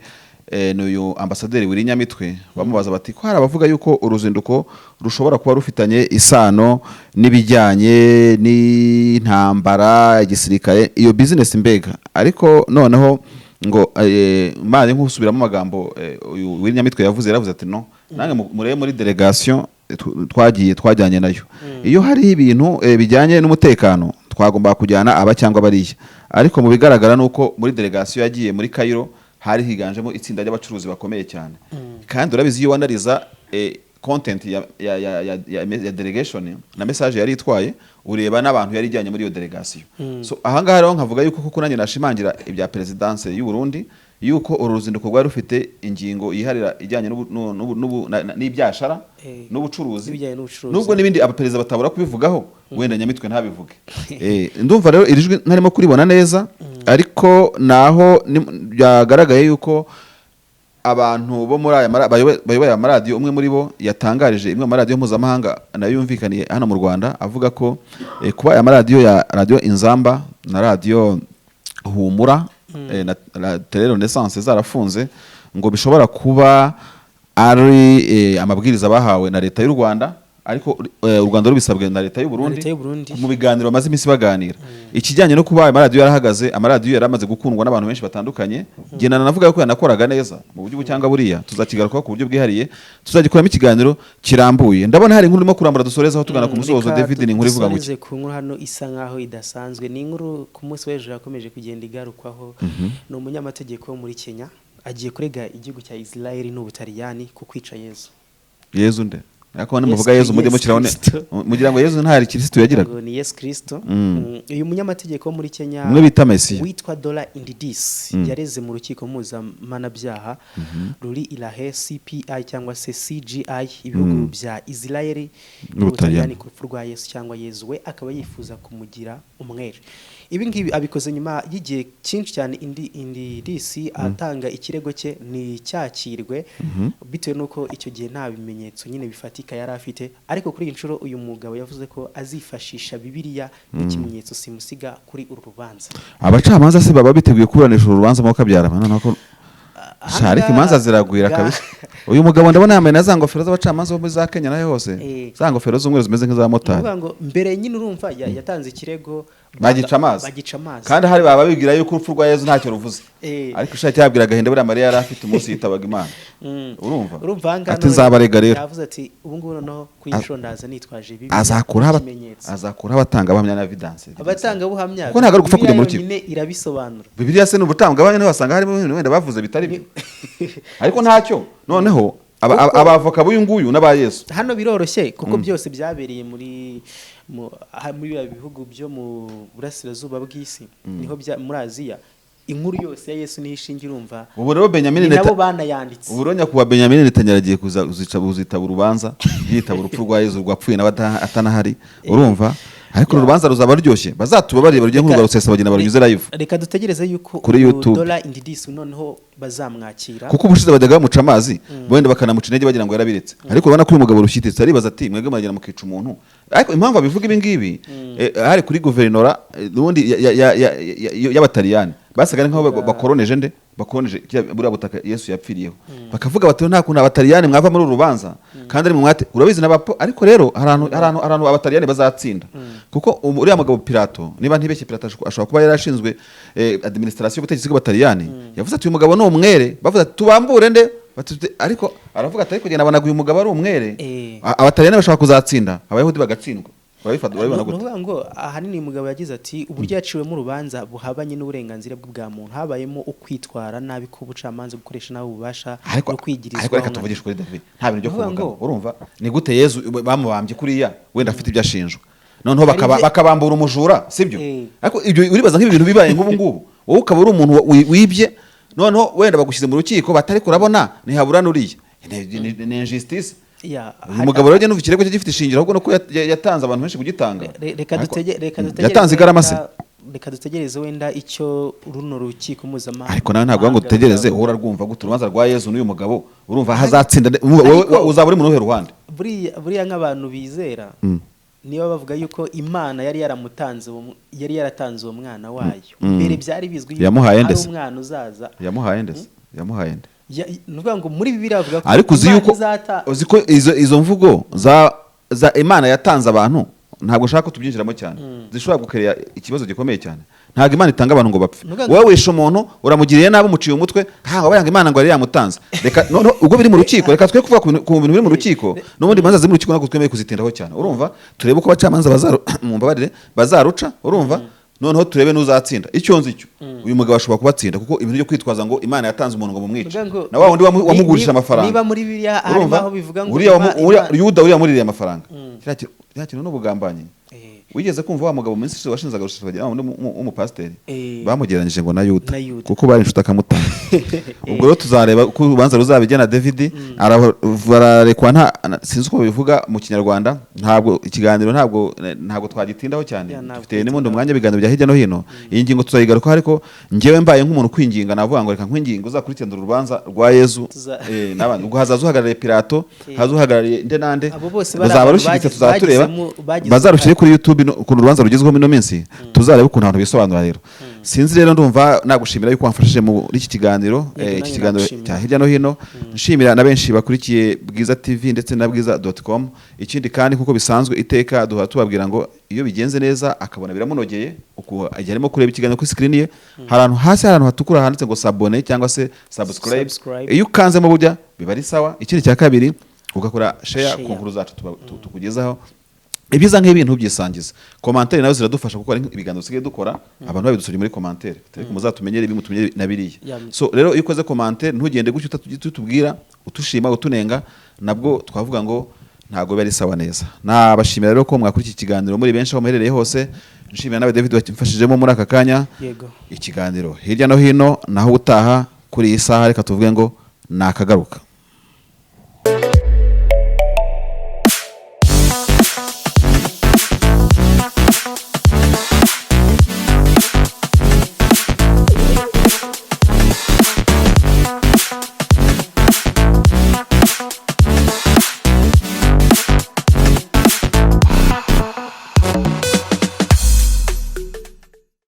ni uyu ambasaderi Willy Nyamitwe, bamubaza bati ko hari abavuga yuko uruzinduko rushobora kuba rufitanye isano n'ibijyanye n'intambara, igisirikare, iyo business mbega. Ariko noneho ngo mbaye nk'usubiramo amagambo uyu Willy Nyamitwe yavuze, yaravuze ati no Nange murebe muri delegation twagiye twajyanye nayo, iyo hari ibintu bijyanye n'umutekano twagomba kujyana aba cyangwa bariya. Ariko mu bigaragara ni uko muri delegation yagiye muri Cairo hari higanjemo itsinda ry'abacuruzi bakomeye cyane. Kandi urabizi, iyo wanariza content ya delegation na message yari itwaye, ureba n'abantu yari ijyanye muri iyo delegation. So ahangaha rero nkavuga yuko kuko nanjye nashimangira ibya perezidanse y'u Burundi, yuko uru ruzinduko rwari rufite ingingo yiharira ijyanye n'ibyashara n'ubucuruzi, n'ibijyanye n'ubucuruzi. Nubwo n'ibindi abaperezida batabura kubivugaho, wenda Nyamitwe ntabivuge. Ndumva rero iri jwi ntarimo kuribona neza, ariko naho byagaragaye yuko abantu bo muri aya bayoboye aya maradiyo, umwe muri bo yatangarije imwe mu maradiyo mpuzamahanga nayo yumvikaniye hano mu Rwanda, avuga ko kuba aya maradiyo ya Radiyo Inzamba na Radiyo Humura na Tele Renaissance zarafunze, ngo bishobora kuba ari amabwiriza bahawe na leta y'u Rwanda, ariko u Rwanda rubisabwe na leta y'u Burundi, Leta y'u Burundi. mu biganiro bamaze iminsi baganira. Ikijyanye no kuba ayo maradiyo yarahagaze, amaradiyo yari amaze gukundwa n'abantu benshi batandukanye, ngenda navuga ko yanakoraga neza mu buryo ubu cyangwa buriya, tuzakigarukaho ku buryo bwihariye, tuzagikoramo ikiganiro kirambuye. Ndabona hari inkuru urimo kurambura dusorezaho tugana ku musozo. Reka David, ni inkuru ivuga ngo iki? dusoreze ku nkuru hano isa nkaho idasanzwe. Ni inkuru ku munsi w'ejo yakomeje kugenda igarukwaho. Ni umunyamategeko wo muri Kenya agiye kurega igihugu cya Israel n'Ubutaliyani ku kwica Yezu. Yezu nde? Ariko nimuvuga Yesu Yezu mujye Yesu mushyiraho Kristo. Mugira ngo Yezu nta kirisitu yagiraga? Ngo ni Yesu Kristo. Uyu munyamategeko wo muri Kenya Umwe bita Mesiya. witwa Dola Indidis yareze mu rukiko mpuzampanabyaha ruri i La Haye, CPI cyangwa se CGI, ibihugu bya Israel n'Ubutaliyani n'Ubutaliyani ku rupfu rwa Yesu cyangwa Yezu, we akaba yifuza kumugira umwere. Ibi ngibi abikoze nyuma y'igihe cyinshi cyane indi Indidis atanga ikirego cye nticyakirwe, bitewe n'uko icyo gihe nta bimenyetso nyine bifatika yari afite. Ariko kuri iyi nshuro uyu mugabo yavuze ko azifashisha Bibiliya nk'ikimenyetso simusiga kuri uru rubanza. Abacamanza se baba biteguye kuburanisha uru rubanza mu kabyara? Noneho ko sha, ariko imanza ziragwira kabisa. Uyu mugabo ndabona yambaye na za ngofero z'abacamanza bo muri za Kenya nayo hose, za ngofero z'umweru zimeze nk'iza motari. Ukuvuga ngo mbere nyine urumva yatanze ikirego, bagica amazi. Bagica amazi. Kandi hari baba bibwira yuko urupfu rwa Yezu ntacyo ruvuze. Ariko ushaka cyabwira agahinda buriya Mariya yari afite umunsi yitabaga Imana. Urumva Urumva aha ngaha ati nzabarega rero. Yavuze ati ubu ngubu noneho ku inshuro ndaza nitwaje Bibiliya Azakuraho ikimenyetso. Azakuraho abatangabuhamya na evidence. Abatangabuhamya. Kuko ntabwo ari ugupfa kujya mu Bibiliya rukiko. yonyine irabisobanura. Bibiliya se ni ubutangabuhamya? Niho wasanga harimo ibintu wenda bavuze bitari byo, ariko ntacyo. Noneho abavoka b'uyu nguyu n'aba Yesu. Hano biroroshye kuko byose byabereye muri biriya bihugu byo mu burasirazuba bw'isi, niho bya muri Aziya. Inkuru yose ya Yesu niho ishingira, urumva. Ubu rero Benjamin Ni nabo Neta banayanditse. Ubu rero nyakubahwa Benjamin Netanyahu agiye kuza uzitaba urubanza, yitaba urupfu rwa Yezu rwapfuye nawe atanahari, urumva. Ariko uru rubanza ruzaba ruryoshye, bazatubabarire barujye nk'urwa Rusesabagina, barunyuze live Reka dutegereze yuko kuri uyu YouTube. Dola Indidis noneho bazamwakira. Kuko ubushize bajyaga bamuca amazi, wenda bakanamuca intege bagira ngo yarabiretse, ariko urabona ko uyu mugabo rushyitse, aribaza ati mwebwe muragenda mukica umuntu. Ariko impamvu abivuga ibi ngibi, hari kuri guverinora n'ubundi y'Abataliyani, basaga nk'aho bakoroneje nde, bakoroneje buriya butaka Yesu yapfiriyeho, bakavuga bati nta kuntu Abataliyani mwava muri uru rubanza kandi ari mu mwate urabizi n'abapo. Ariko rero hari ahantu Abataliyani bazatsinda, kuko uriya mugabo Pilato, niba ntibeshye, Pilato ashobora kuba yari ashinzwe administration y'ubutegetsi bw'Abataliyani, yavuze ati uyu mugabo ni umwere. Bavuze ati tubambure nde? Ariko aravuga ati ariko njye nabonaga uyu mugabo ari umwere. Abataliyani bashobora kuzatsinda, Abayahudi bagatsindwa. Urabifata, urabibona Ni gute? ukuvuga ngo ahanini uyu mugabo yagize ati uburyo yaciwemo urubanza buhabanye n'uburenganzira bwe bwa muntu, habayemo ukwitwara nabi k'ubucamanza, gukoresha nabi ububasha Ariko no kwigirizwaho ariko reka nkana. tuvugishe ukuri, David, nta bintu byo Uvuga kuvuga. Urumva ni gute Yezu bamubambye kuriya, wenda afite ibyo ashinjwa, noneho Hari bakabambura umujura, sibyo? Eh. Ariko ibyo uribaza nk'ibi bintu bibaye nk'ubu ngubu, wowe ukaba uri umuntu wibye, noneho wenda bagushyize mu rukiko, batari kurabona ntihabura n'uriya, ni injustice. Ya, Uyu mugabo rero numva ikirego cye gifite ishingiro, ahubwo nuko yatanze abantu benshi kugitanga. Reka Ariko reka dutegereze yatanze igarama se? Reka dutegereze wenda icyo runo rukiko mpuzamahanga Ariko nawe ntabwo ngo dutegereze, uhora rwumva gute urubanza rwa Yezu n'uyu mugabo? Urumva hazatsinda wowe? Ariko Uzaba uri mu ruhe ruhande? Buriya nk'abantu bizera, niba bavuga yuko Imana yari yaramutanze yari yaratanze uwo mwana wayo, mbere byari bizwi yuko Yamuhaye hari nde se? umwana uzaza. Yamuhaye nde se? Yamuhaye nde? Ni ukuvuga ngo muri Bibiliya bavuga ko Ariko uzi Imana yuko izata uzi ko izo mvugo za Imana yatanze abantu Ntabwo nshaka ko tubyinjiramo cyane, zishobora gukereya ikibazo gikomeye cyane. Ntabwo Imana itanga abantu ngo bapfe. Nukuvuga ngo- Wowe wishe umuntu, uramugiriye nabi, umuciye umutwe, ntabwo bayanga Imana ngo yari yamutanze. Reka noneho ubwo biri mu rukiko, reka twe kuvuga ku bintu biri mu rukiko. N'ubundi imanza ziri mu rukiko ntabwo twemewe kuzitindaho cyane, urumva? Turebe uko abacamanza bazaru, mumbabarire, bazaruca, urumva? Noneho turebe n'uzatsinda. Icyo nzi cyo, uyu mugabo ashobora kubatsinda, kuko ibintu byo kwitwaza ngo Imana yatanze umuntu ngo mumwice, Nukuvuga ngo na wa wundi wamugurishije amafaranga, niba muri Bibiliya harimo urumva? aho bivuga ngo Uriya Yuda uriya wamuririye amafaranga, kiriya kintu ni ubugambanyi. Wigeze kumva wa mugabo mu minsi ishize washinzaga Rusesabagina, wa wundi w'umupasiteri? Bamugereranyije ngo na Yuda, Na Yuda. kuko bari inshuti akamutanga. Ubwo rero tuzareba uko urubanza ruzabigena. David bararekwa, nta sinzi uko babivuga mu Kinyarwanda. Ntabwo ikiganiro ntabwo twagitindaho cyane. Ya, ntabwo Dufite n'ubundi twagitindaho. umwanya w'ibiganiro bya hirya no hino. Iyi ngingo tuzayigarukaho, ariko njyewe mbaye nk'umuntu kwinginga, navuga ngo reka nkwinginga uzakurikirana urubanza rwa Yezu n'abandi. Ubwo hazaza uhagarariye Pilato, haza uhagarariye nde nande. Abo bose bari Ruzaba abantu rushyigitse, tuzaba tureba. bagize Bazarushyire uruhare. kuri YouTube ukuntu urubanza rugezweho muri ino minsi, tuzarebe ukuntu abantu bisobanura. Rero sinzi, rero ndumva nagushimira yuko wamfashije muri iki kiganiro, Yego, iki nanjye kiganiro nagushimira. cya hirya no hino. Nshimira na benshi bakurikiye Bwiza TV ndetse na bwiza.com. Ikindi kandi, kuko bisanzwe iteka duhora tubabwira ngo iyo bigenze neza akabona biramunogeye, uku igihe arimo kureba ikiganiro kuri screen ye, hari ahantu hasi, hari ahantu hatukura handitse ngo s'abonner cyangwa se subscribe. Subscribe. Iyo ukanzemo burya biba ari sawa. Ikindi cya kabiri, ugakora share Share. ku nkuru zacu tukugezaho. Ibyiza nk'ibi ntubyisangiza. Commentaire nayo ziradufasha, kuko hari ibiganiro dusigaye dukora abantu babidusabye muri commentaire, ariko muzatumenyere ibi, mutumenyere na biriya. So rero iyo ukoze commentaire, ntugende gutyo utubwira, utushima, utunenga, nabwo twavuga ngo ntabwo biba ari sawa neza. Nabashimira rero ko mwakuri iki kiganiro muri benshi aho muherereye hose. Nshimira nawe David wamfashijemo muri aka kanya. Yego. Ikiganiro hirya no hino, naho ubutaha kuri iyi saha, reka tuvuge ngo nakagaruka.